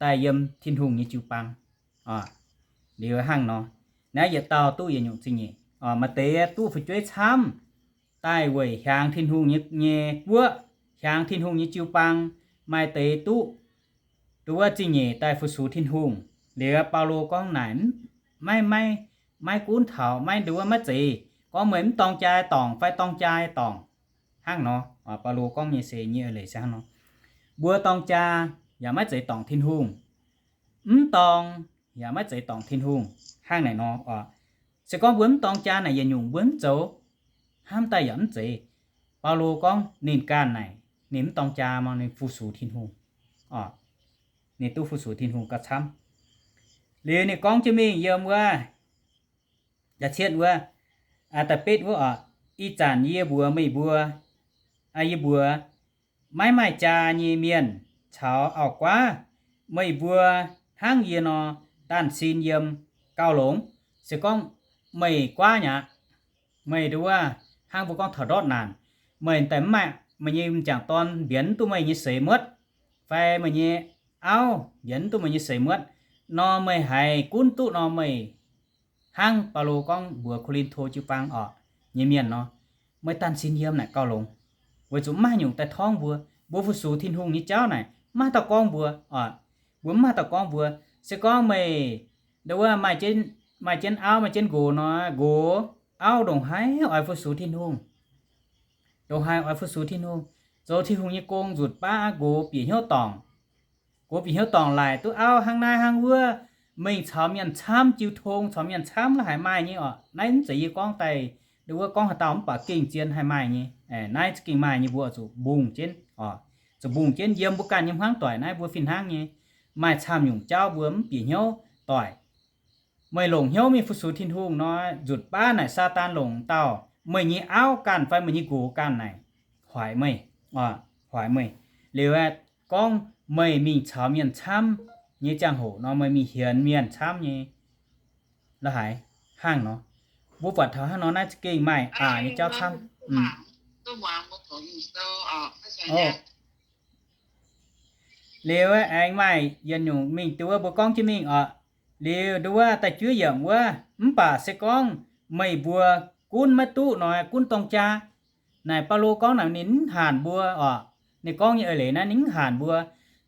daaih yiem Tin-Hungh nyei jiu-baang. Liuz hnangv nor, naaiv yietc dauh duqv yietc nyungc zingh nyeic. Maaih deix duqv fu'jueiv camv daaih weic hiaangx Tin-Hungh nyei, nyei guoqv, hiaangx Tin-Hungh nyei jiu-baang. Maaih deix duqv, duqv wuov zingh nyeic daaih fu-sux Tin-Hungh. Liuz Baulo gorngv naaic, maiv, maiv, maiv gunv taux, maiv nduov, maiv zeiz gorngv meih mv dorng jaa dorngc fai dorng jaa dorngc hnangv nor. Baulo gorngv nyei se nyei eix leiz se hnangv nor. Mbuo dorng jaa yaac maiv zeiz dorngc Tin-Hungh, mv dorng yaac maiv zeiz dorngc Tin-Hungh hnangv naaic nor. Se gorngv mbuo mv dorng jaa naaic yietc nyungc mbuo mv zoux, hnamv daaih yaac mv zeiz. Baulo gorngv ninh ganh naaic ninh mv dorng jaa mv baac ninh fu-sux Tin-Hungh. Ninh duqv fu-sux Tin-Hungh gauh camv. Liuz ninh gorngv jienv mingh yiem wuov, da'cietv wuov, da'betv wuov oc, ih zanc yie mbuox meih mbuo, yie mbuox maiv maaih jaa nyei mienh caux auv-guaav, meih mbuo hnangv yie nor daanh sin yiem gauh longx. Se gorngv meih guaav nyei aqv, meih nduov hnangv mbuo gorngv taux ndortv naanc, meih daaih mv maaih, meih nyei m'jangc dorn mbienx duqv meih nyei seix muotv, fai meih nyei auv mbienx duqv meih nyei seix muotv nor, meih haiz gunv duqv nor meih hnangv Baulo gorngv mbuox Ko^lin^to jiu-baang oc nyei mienh nor, meih daanh sin yiem naaic gauh longx, weic zuqc mv maaih nyungc daaih torngv mbuo. Mbuo fu-sux Tin-Hungh nyei jauv naaic mv maaih dauh gorngv mbuo oc. Mbuo mv maaih dauh gorngv mbuo. Se gorngv meih nduov maaih jienv, maaih jienv auv maaih jienv nqox nor, nqox auv ndongc haaix oix fu-sux Tin-Hungh, ndongc haaix oix fu-sux Tin-Hungh, zoux Tin-Hungh nyei gong nzutc baav, nqox bieqc hnyouv dorngc. Nqox bieqc hnyouv dorngc laaic duqv auv hnangv naaiv hnangv wuov, mingh caux mienh camv jiu tong, caux mienh camv la'haiz maaih nyei oc. Naaiv mv zeiz yie gorngv daaih nduov gorngv haaix dauh mv baac gengh zien haih maaih nyei. Naaiv za'gengh maaih nyei, mbuo zuqc mbungh jienv oc. Zuqc mbungh jienv yiem mbuo ganh nyei hmuangv doic naaiv mbuo fih hnangv nyei. Maaih camv nyungc jauv mbuo mv bieqc hnyouv doic. Meih longc hnyouv mingh fu-sux Tin-Hungh nor, nzutc baav naaic Saadaan longc dauh meih nyei auv ganh fai meih nyei nqox ganh naaic hoic meih, hoic meih. Liuz aeqv, gorngv meih mingh caux mienh camv nyei ziangh hoc nor, meih mingh hienx mienh camv nyei la'haiz hnangv nor. Mbuo buatc taux hnangv nor naaiv za'gengh maaih aqc nyei jauv camv. Liuz aengx maaih yietc nyungc mingh nduov mbuo gorngv jienv mingh oc. Liuz nduov da'juov yiemc wuov, mv baac se gorngv meih mbuo gunv maiv duqv nor, gunv dorng jaa. Naaic Baulo gorngv naaic ninh mv hanc mbuo oc. Ninh gorngv nyei eix leiz naaiv ninh mv hanc mbuo.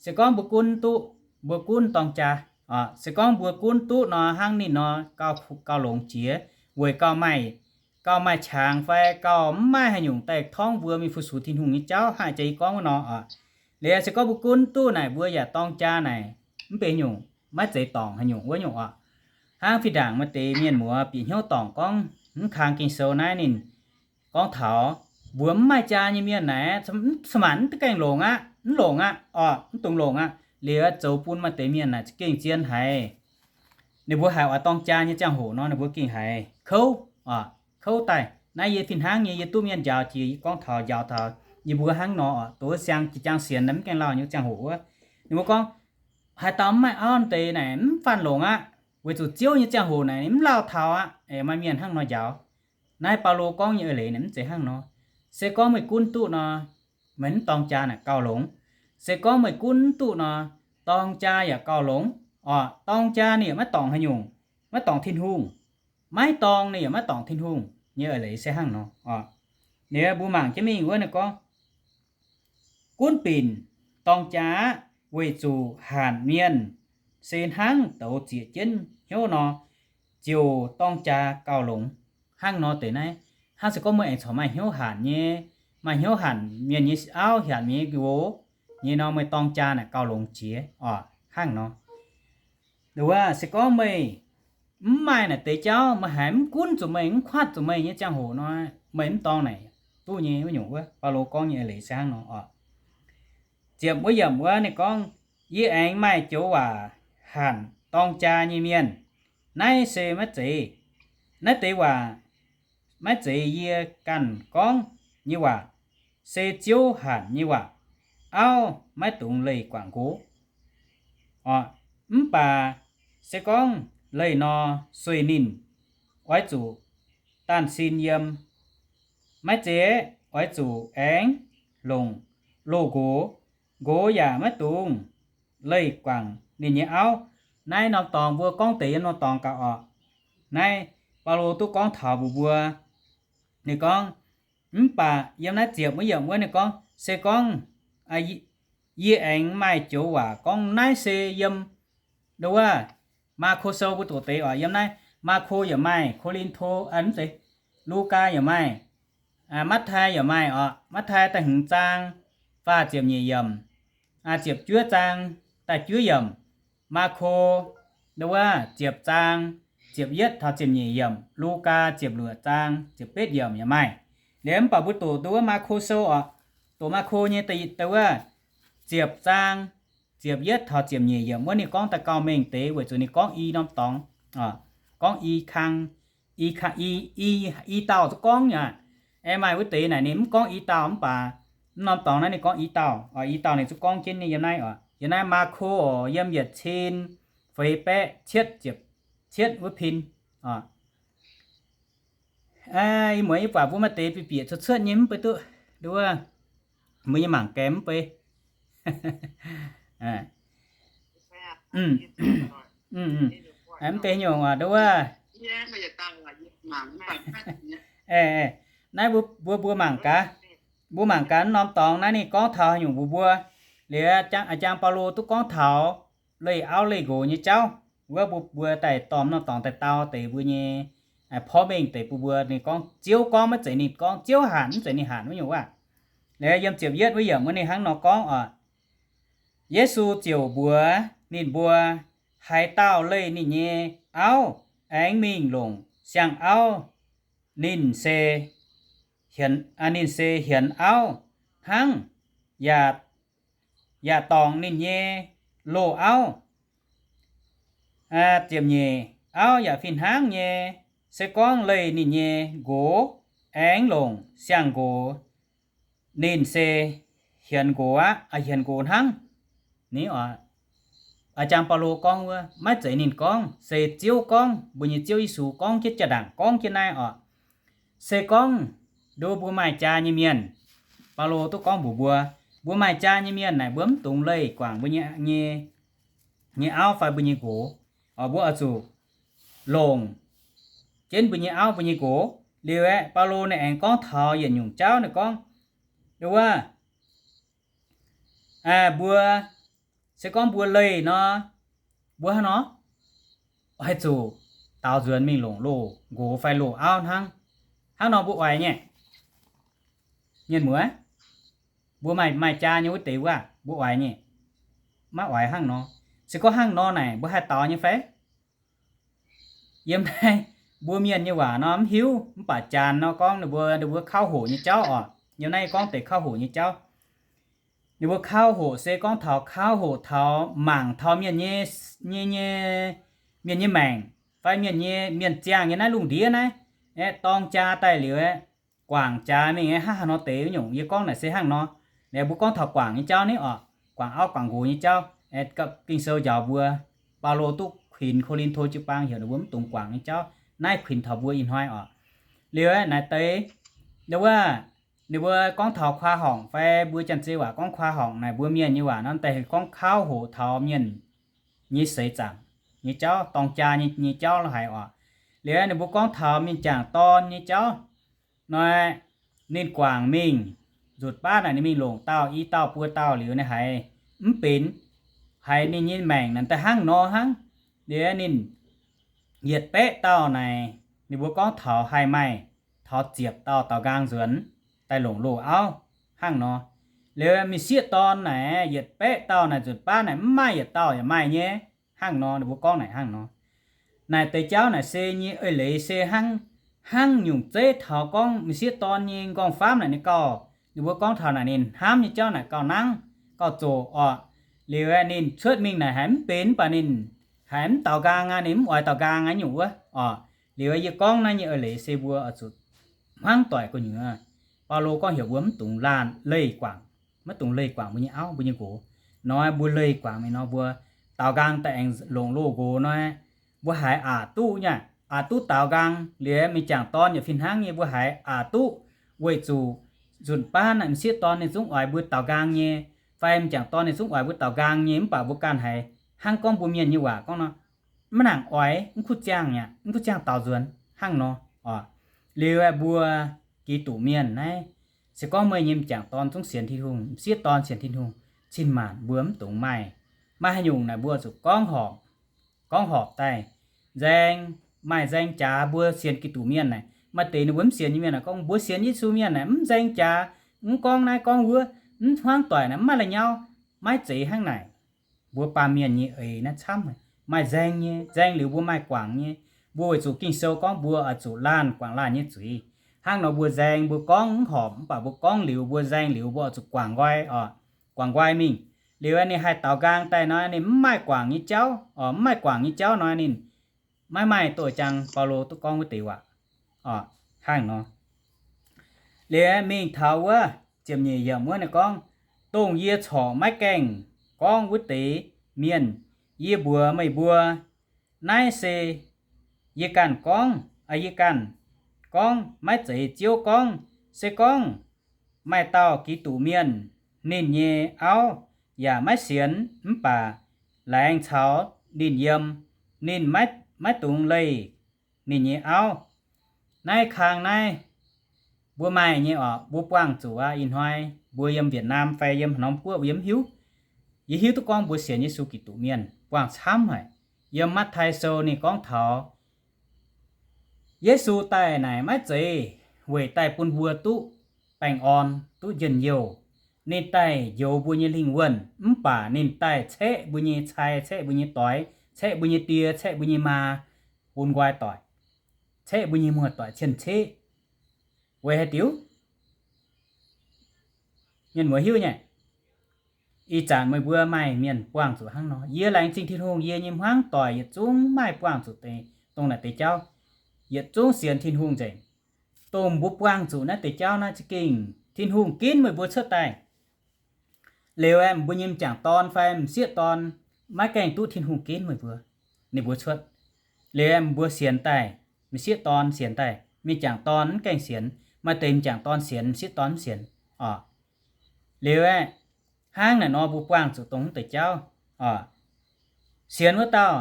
Se gorngv mbuo gunv duqv, mbuo gunv dorng jaa oc. Se gorngv mbuo gunv duqv nor, hnangv ninh nor gauh, gauh longx jiex, weic gauh maaih, gauh maaih qangx fai gauh mv maaih haaix nyungc daaih torngv mbuo mingh fu-sux Tin-Hungh nyei jauv, hnangv jiex yie gorngv wuov nor oc. Liuz se gorngv mbuo gunv duqv naaic, mbuo yaac dorng jaa naaic, mv benx nyungc, maiv zeiz dorngc haaix nyungc wuov nyungc oc. Hnangv fih ndaangc maaih deix mienh muoz bieqc hnyouv dorngc gorngv mv kang Ging-Sou naaiv ninh gorngv taux mbuo mv maaih jaa nyei mienh naaic, cin-maanc mv gaengh longc aqv, mv longc aqv oc, mv dungx longc aqv. Liuz zoux bun maaih deix mienh naaic za'gengh zien haic. Ninh mbuo haiz oix dorng jaa nyei ziangh hoc nor, ninh mbuo gengh haiz kouv oc, kouv daaih. Naaiv yie fih hnangv nyei, yie duqv mienh njaaux jiex, yie gorngv taux njaaux taux yie mbuo hnangv nor oc, doz siang jiex jaang sienx mv gaengh lauh nyei ziangh hoc wuov, ninh mbuo gorngv, haaix dauh mv maaih auv deix naaic mv faanh longc aqv, weic zuqc Ziouv nyei ziangh hoc naaic ninh mv lauh taux aqv. Maaih mienh hnangv nor njaaux. Naaiv Baulo gorngv nyei eix leiz naaic mv zeiz hnangv nor. Se gorngv meih gunv duqv nor, meih mv dorng jaa naaic gauh longx. Se gorngv meih gunv duqv nor, dorng jaa yaac gauh longx oc. Dorng jaa ninh yaac maiv dorngc haaix nyungc, maiv dorngc Tin-Hungh. Maiv dorng ninh yaac maiv dorngc Tin-Hungh nyei eix leiz se hnangv nor oc. Liuz mbuo mangc jienv mingh wuov ninh gorngv, gunv binc dorng jaa aqv, weic zuqc hanc mienh se hnangv douz zieqc jienv hnyouv nor, ziouc dorng jaa gauh longx. Hnangv nor deix naaiv, hnangv se gorngv meih aengx corc maaih hnyouv hanc nyei, maaih hnyouv hanc mienh nyei auv, hanc mienh nyei nqox nyei nor, meih dorng jaa naaic gauh longx jiex oc. Hnangv nor, wuov se gorngv meih mv maaih naaic deix jauv, meih haiz mv gunv zuqc meih, mv kuatv zuqc meih nyei ziangh hoc nor, meih mv dorng naaic duqv nyei wuov nyungc wuov. Baulo gorngv nyei eix leiz se hnangv nor oc. Ziepc wuov yiemc wuov ninh gorngv, yie aengx maaih joux waac hanc dorng jaa nyei mienh. Naaiv se maiv zeiz, naaiv deix waac maiv zeiz yie ganh gorngv nyei waac, se Ziouv hanc nyei waac. Auv maiv dungx leih guangc nqox oc. Mv baac se gorngv leih nor, sueih ninh oix zuqc daanh sin yiem. Maiv zeiz, oix zuqc aengx longc loz-nqox. Nqox yaac maiv dungx leih guangc ninh nyei auv. Naaiv norm dorngx mbuo gorngv deix yiem norm dorngx gaax oc. Naaiv Baulo duqv gorngv taux mbuox mbuo. Ninh gorngv, mv baac yiem naaiv ziepc wuov yiemc wuov ninh gorngv, se gorngv yie aengx maaih joux waac gorngv naaiv se yiem nduov Maako Sou mbuo doqc deix oc. Yiem naaiv Maako yaac maaih, Ko^lin^to, mv zeiz, Lugaa yaac maaih, Matv^tai yaac maaih oc. Matv^tai da'hmz zaang faah ziepc nyeic yiemc, ziepc juov zaang da'juov yiemc. Maako nduov ziepc zaang ziepc yietv taux ziepc nyeic yiemc. Lugaa ziepc luoqc zaang ziepc betv yiemc yaac maaih. Liuz mv baac mbuo doqc nduov Maako Sou oc, doqc Maako nyei da'yietv, wuov ziepc zaang ziepc yietv taux ziepc nyeic yiemc wuov ninh gorngv daaih gauh mengh deix weic zuqc ninh gorngv i norm dorngx, gorngv i kang, i, i dauh zungv gorngv aqv. Aengx maaih wuov deix naaic ninh mv gorngv i dauh mv baac mv norm dorngx naaiv ninh gorngv i dauh, i dauh ninh zungv gorngv jienv nyei yiem naaiv oc. Yiem naaiv Maako oc, yiem yietc cin feix baeqv cietv ziepc cietv wuov pin oc. Ih muonz yie buatc mbuo maaih deix bieqc cuotv cuotv nyei mv bei duqv, nduov, mbuo nyei mangc gaengh mv bei. Mv bei nyungc oc, nduov. Naaiv mbuo, mbuo, mbuo mangc gaax, mbuo mangc gaax norm dorngx naaiv ninh gorngv taux haaix nyungc mbuox mbuo. Liuz a'jang Baulo duqv gorngv taux leih auv leih nqox nyei jauv. Wuov mbuo, mbuo daaih dorh norm dorngx daaih dau deix mbuo nyei porv mengh deix bun mbuo. Ninh gorngv Ziouv gorngv, maiv zeiz ninh gorngv, Ziouv hanc mv zeiz ninh hanc wuov nyungc wuov. Liuz yiem ziepc yietv wuov yiemc wuov ninh hnangv nor gorngv oc, Yesu ziouc mbuox ninh mbuo, haaix dauh leih ninh nyei auv aengx mingh longc siang-auv, ninh se hienx, ninh se hienx auv hnangv, yaac, yaac dorngc ninh nyei loz-auv. Ziepc nyeic, auv yaac fih hnangv nyei, se gorngv leih ninh nyei nqox aengx longc siang-nqox, ninh se hienx nqox aqv, hienx nqox hnangv. Ni, a'jang Baulo gorngv wuov, maiv zeiz ninh gorngv, se Ziouv gorngv, mbuo nyei Ziouv Yesu gorngv jienv jaa-ndaangc gorngv jienv naaiv oc. Se gorngv nduov mbuo maaih jaa nyei mienh, Baulo duqv gorngv mbuox mbuo, mbuo maaih jaa nyei mienh naaic mbuo mv dungx leih guangc mbuo nyei, nyei, nyei auv fai mbuo nyei nqox. Mbuo oix zuqc longc jienv mbuo nyei auv mbuo nyei nqox. Liuz aeqv, Baulo ninh aengx gorngv taux yietc nyungc jauv, ninh gorngv, wuov, mbuo, se gorngv mbuo leih nor, mbuo hnangv nor, oix zuqc daaux nzuonx mingh longc loz-nqox fai loz-auv hnangv. Hnangv nor mbuo oix nyei, mienh muoz, mbuo maaih, maaih jaa nyei wuov deix wuov, mbuo oix nyei. Maiv oix hnangv nor. Se gorngv hnangv nor naaic, mbuo haih daaux nyei fai? Yiem naaiv mbuo mienh nyei waac nor mv hiuv, mv baac janx nor gorngv ninh mbuo, ninh mbuo kauv hoqc nyei jauv oc. Yiem naaiv gorngv deix kauv hoqc nyei jauv. Ninh mbuo kauv hoqc se gorngv taux kauv hoqc taux mangc taux mienh nyei, nyei, nyei, mienh nyei maengc fai mienh nyei, mienh ziangh nyei naaiv lungh ndiev naaiv, aeqv, dorng jaa daaih liuz aeqv, guangc jaax mingh aeqv, hnangv haaix nor deix wuov nyungc. Yie gorngv naaic se hnangv nor. Naaiv mbuo gorngv taux guangc nyei jauv ni oc, guangc auv guangc nqox nyei jauv. Aeqv, Ging-Sou njaaux mbuo, Baulo duqv kuinx Ko^lin^to jiu-baang heuc ninh mbuo mv dungx guangc nyei jauv. Naaiv kuinx taux mbuo ih hnoi oc. Liuz aeqv, naaiv deix, wuov, ninh mbuo gorngv taux khoa horngc fai mbuo Janx-Zei waac gorngv khoa horngc naaic, mbuo mienh nyei waac nor daaih gorngv kauv hoqc taux mienh nyei seix zaangc nyei jauv, dorng jaa nyei, nyei jauv la'haic oc. Liuz ninh mbuo gorngv taux mienh jangc dorn nyei jauv nor, ninh guangc mingh, nzutc baav naaic ninh mingh longc dauh i dauh buo dauh liuz ninh haiz mv benx, haiz ninh nyei maengc naaic daaih hnangv nor hnangv. Liuz ninh yietc baeqv dauh naaic, ninh mbuo gorngv taux haih maaih taux ziepc dauh daaux nqaang nzuonx daaih longc loz-auv hnangv nor. Liuz mingh sieqv dorn naaic yietc baeqv dauh naaic nzutc baav naaic mv maaih yietc dauh yaac maaih nyei hnangv nor. Ninh mbuo gorngv naaic hnangv nor. Naaic deix jauv naaic se nyei eix leiz se hnangv, hnangv nyungc zeiv taux gorngv mingh sieqv dorn nyei nqorngv-famv naaic ninh gauh, ninh mbuo gorngv taux naaic ninh hnamv nyei jauv naaic gauh nangv, gauh zoqc oc. Liuz aeqv, ninh cuotv mingh naaic haiz mv benx mv baac ninh haiz mv daaux nqaang aqv, ninh mv oix daaux nqaang aqv nyungc wuov oc. Liuz aeqv, yie gorngv naaiv nyei eix leiz se mbuo oix zuqc hmuangv doic gu'nyuoz. Baulo gorngv heuc mbuo mv dungx laanh leih guangc, maiv dungx leih guangc mbuo nyei auv mbuo nyei nqox. Nor mbuo leih guangc mingh nor mbuo daaux nqaang daaih aengx longc loz-nqox nor, mbuo haiz aqc duqv nyei, aqc duqv daaux nqaang. Liuz mingh jangc dorn yaac fih hnangv nyei, mbuo haiz aqc duqv weic zuqc nzunc baav naaic m'sieqv dorn ninh zungv oix mbuo daaux nqaang nyei, fai m'jangc dorn ninh zungv oix mbuo daaux nqaang nyei, mv baac mbuo ganh haiz hnangv gorngv mbuo mienh nyei waac gorngv nor, maiv nangc oix, mv kuv ziangh aqv, mv kuv ziangh daaux nzuonx hnangv nor oc. Liuz aeqv, mbuo Giduc mienh naaiv, se gorngv meih nyei m'jangc dorn zungv sienx Tin-Hungh, m'sieqv dorn sienx Tin-Hungh, cin-maanc mbuo mv dungx maaih, maaih haaix nyungc naaic mbuo zuqc gorngv horpc, gorngv horpc daaih. Nzaeng, maaih nzaeng jaax mbuo sienx Giduc mienh naaic. Maaih deix ninh mbuo mv sienx nyei mienh naaic gorngv mbuo sienx Yesu mienh naaic mv nzaeng jaax, mv gorngv naaiv gorngv wuov, mv hmuangv doic naaic mv maaih la'nyauv, maiv zeiz hnangv naaic. Mbuo baamh mienh nyei eix naaiv camv, maaih nzaeng nyei, nzaeng liuz mbuo maaih guangc nyei. Mbuo weic zuqc Ging-Sou gorngv mbuo oix zuqc laanh guangc laanh nyei zuiz. Hnangv nor mbuo nzaeng, mbuo gorngv mv horpc, mv baac mbuo gorngv liuz, mbuo nzaeng liuz, mbuo oix zuqc guangc nqoi oc, guangc nqoi mingh. Liuz ninh haih daaux nqaang daaih nor, ninh mv maaih guangc nyei jauv oc, mv maaih guangc nyei jauv nor, ninh maiv maaih doix jang Baulo duqv gorngv wuov deix waac oc. Hnangv nor, liuz mingh taux wuov ziepc nyeic yiemc wuov ninh gorngv, dongh yie corc maiv gaengh gorngv wuov deix mienh, yie mbuox meih mbuo, naaiv se yie ganh gorngv, yie ganh gorngv, maiv zeiz Ziouv gorngv. Se gorngv maaih dauh Giduc mienh, ninh nyei auv yaac maiv sienx mv baac laengz caux ninh yiem, ninh maiv, maiv dungx leih ninh nyei auv. Naaiv kang naaiv mbuo maaih nyei oc, mbuo buangh zuqc aqv. Ih hnoi mbuo yiem Việt Nam fai yiem haaix norm guoqv yie mv hiuv. Yie hiuv duqv gorngv mbuo sienx Yesu Giduc mienh buangh camv haic. Yiem Matv^tai Sou ninh gorngv taux Yesu daaih naaic maiv zeiz weic daaih bun mbuo duqv baengh orn, duqv njien-youh. Ninh daaih njoux mbuo nyei lingh wuonh, mv baac ninh daaih caeqv mbuo nyei cai, caeqv mbuo nyei doix, caeqv mbuo nyei die, caeqv mbuo nyei maa, bun nqoi doic, caeqv mbuo nyei muoz-doic cien-ceqv. Weic haaix diuc? Mienh muoz hiuv nyei. Ih zanc meih mbuo maaih mienh buangh zuqc hnangv nor. Yie laengz zingh Tin-Hungh, yie nyei hmuangv doic yietc zungv maaih buangh zuqc deix, dongh naaic deix jauv, yietc zungv sienx Tin-Hungh nzengc. Dongh mbuo buangh zuqc naaiv deix jauv naaiv za'gengh Tin-Hungh ginv meih mbuo cuotv daaih. Liuz aeqv, mbuo nyei m'jangc dorn fai m'sieqv dorn maiv gaengh duqv Tin-Hungh ginv meih mbuo, ninh mbuo cuotv. Liuz aeqv, mbuo sienx daaih, m'sieqv dorn sienx daaih, m'jangc dorn mv gaengh sienx, maaih deix m'jangc dorn sienx, m'sieqv dorn mv sienx oc. Liuz aeqv, hnangv naaic nor mbuo buangh zuqc dongh mv deix jauv oc. Sienx wuov dauh,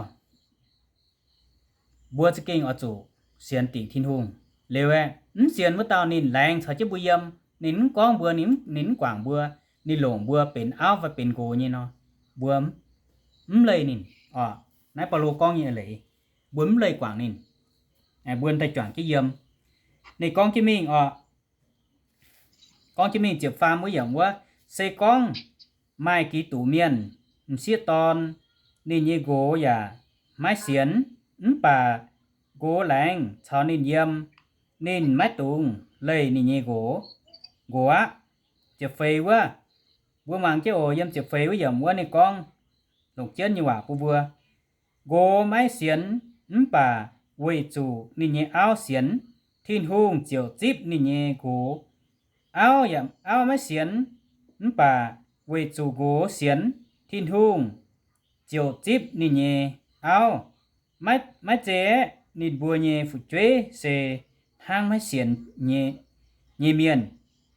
mbuo za'gengh oix zuqc sienx dingc Tin-Hungh. Liuz aeqv, mv sienx wuov dauh ninh laengz caux jienv mbuo yiem, ninh mv gorngv mbuo, ninh mv guangc mbuo, ninh longc mbuo benx auv fai benx nqox nyei nor, mbuo mv leih ninh. Orqc, naaiv Baulo gorngv nyei eix leiz, mbuo mv leih guangc ninh. Mbuo daaih juangc jienv yiem. Ninh gorngv jienv mingh orqc, gorngv jienv mingh ziepc faam wuov yiemc wuov, se gorngv maaih Giduc mienh m'sieqv dorn, ninh nyei nqox yaac maiv sienx, mv baac nqox laengz caux ninh yiem, ninh maiv dungx leih ninh nyei nqox, nqox aqv. Ziepc feix wuov, mbuo mangc jienv oc, yiem ziepc feix wuov yiemc wuov ninh gorngv longc jienv nyei waac bun mbuo. Nqox maiv sienx mv baac weic zuqc ninh nyei auv sienx, Tin-Hungh ziouc zipv ninh nyei nqox. Auv yaac, auv maiv sienx mv baac weic zuqc nqox sienx, Tin-Hungh ziouc zipv ninh nyei auv. Maiv, maiv zeiz aeqv, ninh mbuo nyei fu'jueiv se hnangv maiv sienx nyei, nyei mienh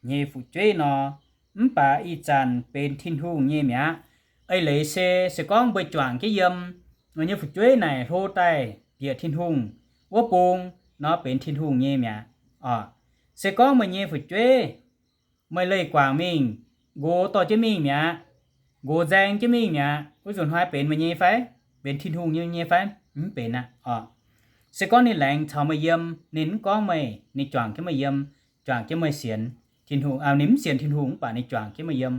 nyei fu'jueiv nor, mv baac ih zanc benx Tin-Hungh nyei mi'aqv. Eix leiz se, se gorngv mbuo juangc jienv yiem, meih nyei fu'jueiv naaic hlo daaih bieqc Tin-Hungh wuov bung nor, benx Tin-Hungh nyei mi'aqv. Orqc, se gorngv meih nyei fu'jueiv, meih leih guangc mingh, nqox dorh jienv mingh mi'aqv, nqox nzaeng jienv mingh mi'aqv, wuov nzunc hnoi benx meih nyei fai? Benx Tin-Hungh nyei, nyei fai? Mv benx aqv. Orqc, se gorngv ninh laengz caux meih yiem, ninh mv gorngv meih, ninh juangc jienv meih yiem, juangc jienv meih sienx Tin-Hungh, ninh mv sienx Tin-Hungh mv baac ninh juangc jienv meih yiem,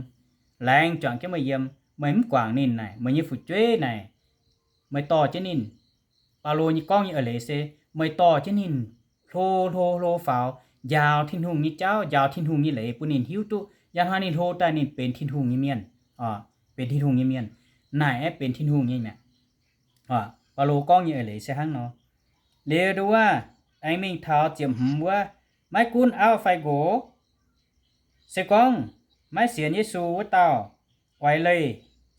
laengz juangc jienv meih yiem, meih mv guangc ninh naaic, meih nyei fu'jueiv naaic, meih dorh jienv ninh. Baulo nyei gorngv nyei eix leiz se, meih dorh jienv ninh hlo, hlo, hlo faaux, njaaux Tin-Hungh nyei jauv, njaaux Tin-Hungh nyei leiz bun ninh hiuv duqv. Ih hnoi ninh hlo daaih ninh benx Tin-Hungh nyei mienh. Orqc, benx Tin-Hungh nyei mienh. Naaic aeqv, benx Tin-Hungh nyei mi'aqv. Orqc, Baulo gorngv nyei eix leiz se hnangv nor. Liuz nduov wuov, aengx mingh taux ziepc hmz wuov, maiv gunv auv fai nqox, se gorngv maiv sienx Yesu wuov dauh, oix leih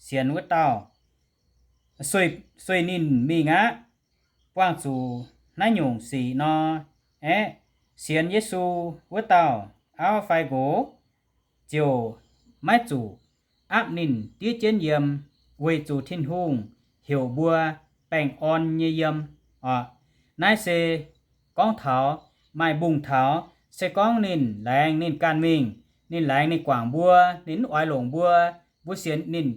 sienx wuov dauh, sueih, sueih ninh mingh aqv. Buangh zuqc naaiv nyungc sic nor, aeqv, sienx Yesu wuov dauh, auv fai nqox, ziouc maiv zuqc aapv ninh diev jienv yiem, weic zuqc Tin-Hungh heuc mbuo baengh orn nyei yiem. Orqc, naaiv se gorngv taux, maaih mbungh taux, se gorngv ninh laengz ninh ganh mingh, ninh laengz ninh guangc mbuo, ninh mv oix longc mbuo, mbuo sienx ninh,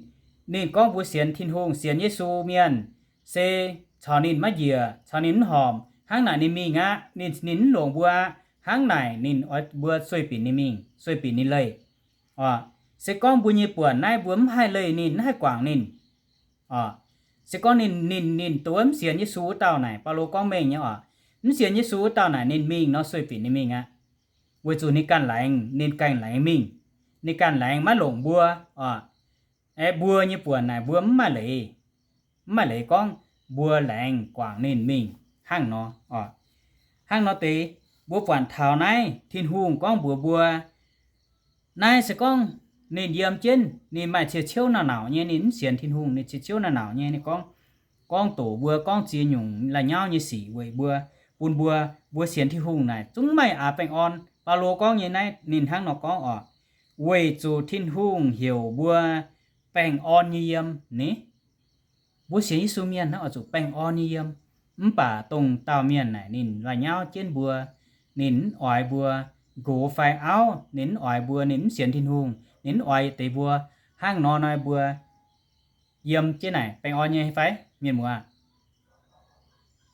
ninh gorngv mbuo sienx Tin-Hungh, sienx Yesu mienh, se caux ninh maiv njiec, caux ninh mv horpc, hnangv naaic ninh mingh aqv, ninh, ninh mv longc mbuo aqv. Hnangv naaic ninh oix mbuo sueih binc ninh mingh, sueih binc ninh leih. Orqc, se gorngv mbuo nyei buonc naaiv mbuo mv haih leih ninh, mv haih guangc ninh. Orqc, se gorngv ninh, ninh, ninh duqv mv sienx Yesu wuov dauh naaic, Baulo gorngv mengh nyei orqc, mv sienx Yesu wuov dauh naaic ninh mingh nor, sueih binc ninh mingh aqv. Weic zuqc ninh ganh laengz, ninh ganh laengz mingh, ninh ganh laengz maiv longc mbuo. Orqc, aeqv, mbuo nyei buonc naaic mbuo mv maaih leiz, mv maaih leiz gorngv mbuo laengz guangc ninh mingh hnangv nor. Orqc, hnangv nor deix, mbuo buatc taux naaiv Tin-Hungh gorngv mbuox mbuo, naaiv se gorngv ninh yiem jienv, ninh maaih cie-ciouv nauc-nauc nyei, ninh mv sienx Tin-Hungh, ninh cie-ciouv nauc-nauc nyei, ninh gorngv, gorngv doqc mbuo, gorngv ziex nyungc la'nyauv nyei sic weic mbuo, bun mbuo, mbuo sienx Tin-Hungh naaic zungv maaih aqc baengh orn. Baulo gorngv nyei naaiv ninh hnangv nor gorngv orqc, weic zuqc Tin-Hungh heuc mbuo baengh orn nyei yiem ni. Mbuo sienx Yesu mienh hnangv oix zuqc baengh orn nyei yiem. Mv baac dongh dauh mienh naaic ninh la'nyauv jienv mbuo, ninh mv oix mbuo, nqox fai auv, ninh mv oix mbuo, ninh mv sienx Tin-Hungh, ninh mv oix yietc deix mbuo, hnangv nor nor mbuo yiem jienv naaic baengh orn nyei fai, mienh muoz?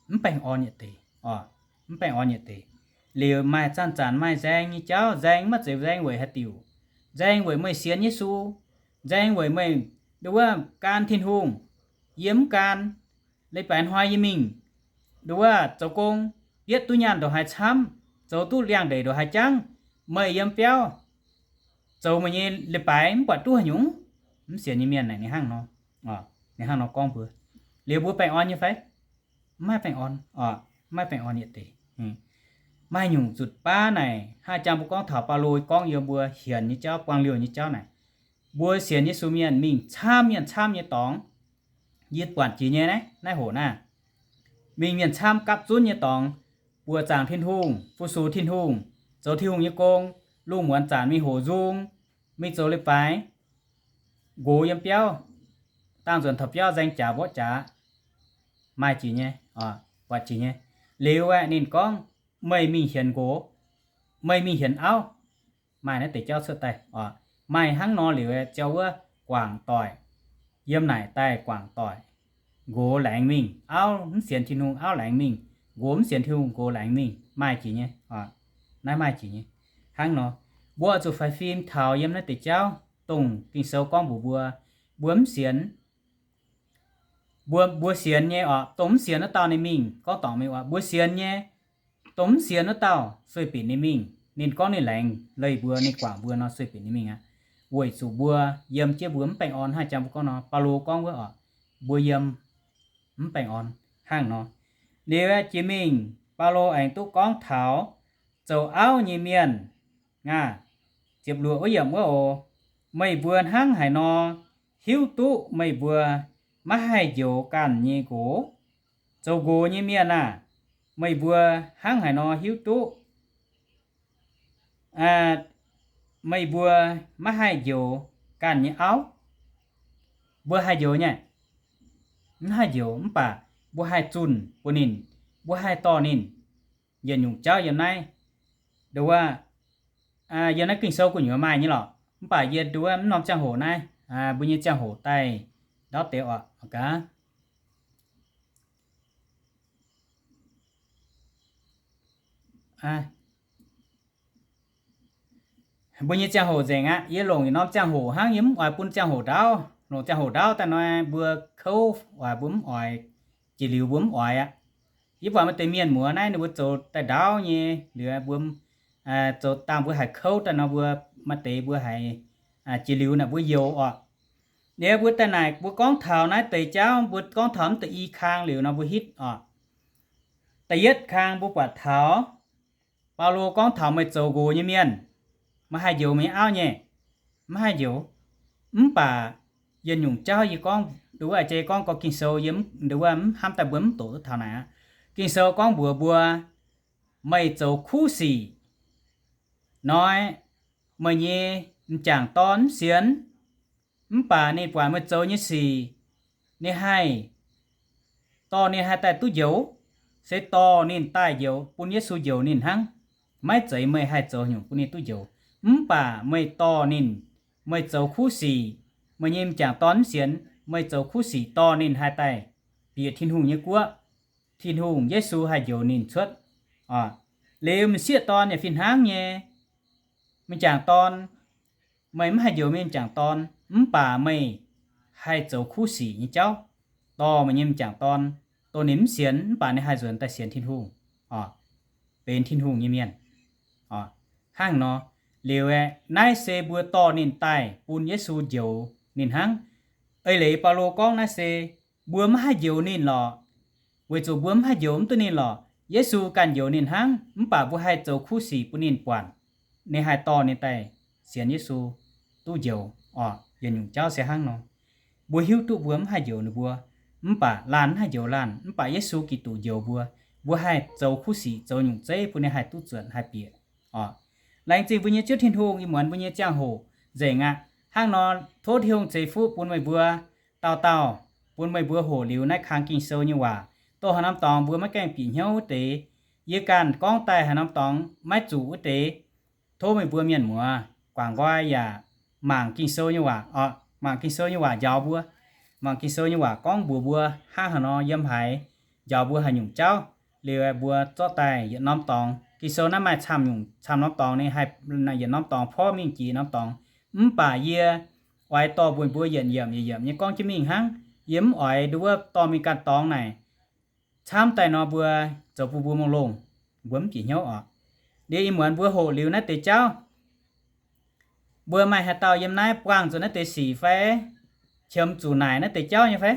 Mv baengh orn yietc deix. Orqc, mv baengh orn yietc deix. Liuz maaih zanc-zanc maaih nzaeng nyei jauv. Nzaeng maiv zeiz nzaeng weic haaix diuc. Nzaeng weic meih sienx Yesu. Nzaeng weic meih nduov wuov gan Tin-Hungh. Yie mv gan. Leiz-baaix hnoi yie mingh nduov wuov zoux gong, bietv duqv nyaanh ndongc haaix camv, zoux duqv liangx-ndeic ndongc haaix jangv, meih yiem biauv zoux meih nyei leiz-baaix mv buatc duqv haaix nyungc. Mv sienx nyei mienh naaic ninh hnangv nor, ninh hnangv nor gorngv mbuo. Liuz mbuo baengh orn nyei fai? Mv maaih baengh orn. Mv maaih baengh orn yietc deix. Maaih nyungc zutc baav naaic, hnangv jang mbuo gorngv taux Baulo gorngv yiem mbuo hienx nyei jauv, buangh liouh nyei jauv naaic, mbuo sienx Yesu mienh mingh camv mienh camv nyei dorngx. Yie buatc jiex nyei naaiv, naaiv hoc naaiv, mingh mienh camv gapv zunv nyei dorngx, buoqc zaangc Tin-Hungh, fu-sux Tin-Hungh, zoux Tin-Hungh nyei gong, lungh muonz zanc mingh hoqc nzung, mingh zoux leiz-baaix, nqox yiem biauv, dangh nzuonx taux biauv nzaeng jaax mborqv jaax, maaih jiex nyei, buatc jiex nyei. Liuz aeqv, ninh gorngv, meih mingh hienx nqox, meih mingh hienx auv. Maaih naaiv deix jauv cuotv daaih oc. Maaih hnangv nor liuz, ziouc wuov guangc doic, yiem naaic daaih guangc doic, nqox laengz mingh, auv mv sienx Tin-Hungh, auv laengz mingh, nqox mv sienx Tin-Hungh, nqox laengz mingh, maaih jiex nyei. Naaiv maaih jiex nyei. Hnangv nor, mbuo oix zuqc faix fim taux yiem naaiv deix jauv, dongh Ging-Sou gorngv mbuox mbuo, mbuo mv sienx, mbuo, mbuo sienx nyei oc, dongh mv sienx wuov dauh ninh mingh, gorngv dorngc mingh oc, mbuo sienx nyei, dongh mv sienx wuov dauh sueih bieqc ninh mingh. Ninh gorngv ninh laengz leih mbuo, ninh guangc mbuo nor sueih bieqc ninh mingh aqv. Weic zuqc mbuo yiem jienv mbuo mv baengh orn, hnangv jang mbuo gorngv nor, Baulo gorngv wuov oc, mbuo yiem mv baengh orn hnangv nor. Liuz jiex mingh Baulo aengx duqv gorngv taux zoux auv nyei mienh aqv. Ziepc luoqc wuov yiemc wuov oc, meih mbuo hnangv haaix nor hiuv duqv meih mbuo maiv haih njoux ganh nyei nqox? Zoux nqox nyei mienh aah! Meih mbuo hnangv haaix nor hiuv duqv meih mbuo maiv haih njoux ganh nyei auv? Mbuo haih njoux nyei? Mv haih njoux, mv baac mbuo haih zunh bun ninh, mbuo haih dorh ninh. Yietc nyungc jauv yiem naaiv, nduov, yiem naaiv Ging-Sou gu'nyuoz maaih nyei lorqc, mv baac yie nduov mv norm ziangh hoc naaiv, mbuo nyei ziangh hoc daaih ndaauv deix oc gaax. Mbuo nyei ziangh hoc nzengc aqv. Yie longc yietc norm ziangh hoc hnangv, yie mv oix bun ziangh hoc ndaauv. Longc ziangh hoc ndaauv daaih nor, mbuo kouv oix, mbuo mv oix, jiex liuz mbuo mv oix aqv. Yie buatc maaih deix mienh muoz naaiv ninh mbuo zoux daaih ndaauv nyei, liuz mbuo zoux dangh mbuo haiz kouv daaih nor, mbuo maaih deix mbuo haiz jiex liuz naaic mbuo youx oc. Liuz mbuo daaih naaic mbuo gorngv taux naaiv deix jauv, mbuo gorngv taux mv deix i kang liuz nor mbuo hitv oc. Da'yietv kang mbuo buatc taux Baulo gorngv taux meih zoux nqox nyei mienh, meih haih njoux meih nyei auv nyei? Mv haih njoux. Mv baac yietc nyungc jauv yie gorngv, nduov, jei gorngv gorx Ging-Sou yie, nduov, mv hnamv daaih mbuo mv doqc duqv taux naaic aqv. Ging-Sou gorngv mbuox mbuo, meih zoux kuv sic nor, meih nyei m'jangc dorn mv sienx, mv baac ninh buatc meih zoux nyei sic, ninh haih, dorh ninh haih daaih duqv njoux, se dorh ninh daaih njoux, bun Yesu njoux ninh hnangv. Maiv zeiz meih haih zoux nyungc bun ninh duqv njoux, mv baac meih dorh ninh, meih zoux kuv sic, meih nyei m'jangc dorn mv sienx, meih zoux kuv sic dorh ninh haih daaih bieqc Tin-Hungh nyei guoqv. Tin-Hungh, Yesu haih njoux ninh cuotv. Liuz m'sieqv dorn yaac fih hnangv nyei. M'jangc dorn, meih mv haih njoux meih m'jangc dorn, mv baac meih haih zoux kuv sic nyei jauv, dorh meih nyei m'jangc dorn, dongh ninh mv sienx mv baac ninh haih nzuonx daaih sienx Tin-Hungh, benx Tin-Hungh nyei mienh. Hnangv nor, liuz aeqv, naaiv se mbuo dorh ninh daaih bun Yesu njoux ninh hnangv. Eix leiz Baulo gorngv naaiv se mbuo maiv haih njoux ninh lorqc, weic zuqc mbuo mv haih njoux mv duqv ninh lorqc. Yesu ganh njoux ninh hnangv, mv baac mbuo haih zoux kuv sic bun ninh buatc, ninh haih dorh ninh daaih sienx Yesu duqv njoux oc. Yietc nyungc jauv se hnangv nor. Mbuo hiuv duqv mbuo mv haih njoux ninh mbuo, mv baac laanh mv haih njoux laanh, mv baac Yesu Giduc njoux mbuo, mbuo haih zoux kuv sic, zoux nyungc zeiv bun ninh haih duqv zuotc haih bieqc oc. Laengz zingh mbuo nyei Ziouv Tin-Hungh, ih muonz mbuo nyei ziangh hoc nzengc aqv. Hnangv nor, tov Tin-Hungh ceix fuqv bun meih mbuo dauh dauh, bun meih mbuo hoqc liuz naaiv kang Ging-Sou nyei waac, dongh haaix norm dorngx mbuo maiv gaengh bieqc hnyouv wuov deix, yie ganh gorngv daaih haaix norm dorngx maiv zuqc wuov deix, tov meih mbuo mienh muoz guangc nqoi yaac mangc Ging-Sou nyei waac oc, mangc Ging-Sou nyei waac njaaux mbuo, mangc Ging-Sou nyei waac gorngv mbuox mbuo hnangv haaix nor yiem haaix, njaaux mbuo haaix nyungc jauv. Liuz mbuo zorqv daaih yietc norm dorngx, Ging-Sou naaiv maaih camv nyungc, camv norm dorngx ninh haih, yietc norm dorngx porv mingh jiex norm dorngx. Mv baac yie oix dorh mbuox mbuo yietc yiemc yietc yiemc nyei gorngv jienv mingh hnangv. Yie mv oix nduov dorh mingh ganh dorngx naaic camv daaih nor mbuo zoux bun mbuo mongh longh, mbuo mv bieqc hnyouv oc. Liuz ih muonz mbuo hoqc liuz naaiv deix jauv, mbuo maaih haaix dauh yiem naaiv buangh zuqc naaiv deix sic fai qiemx zuqc naaic naaiv deix jauv nyei fai?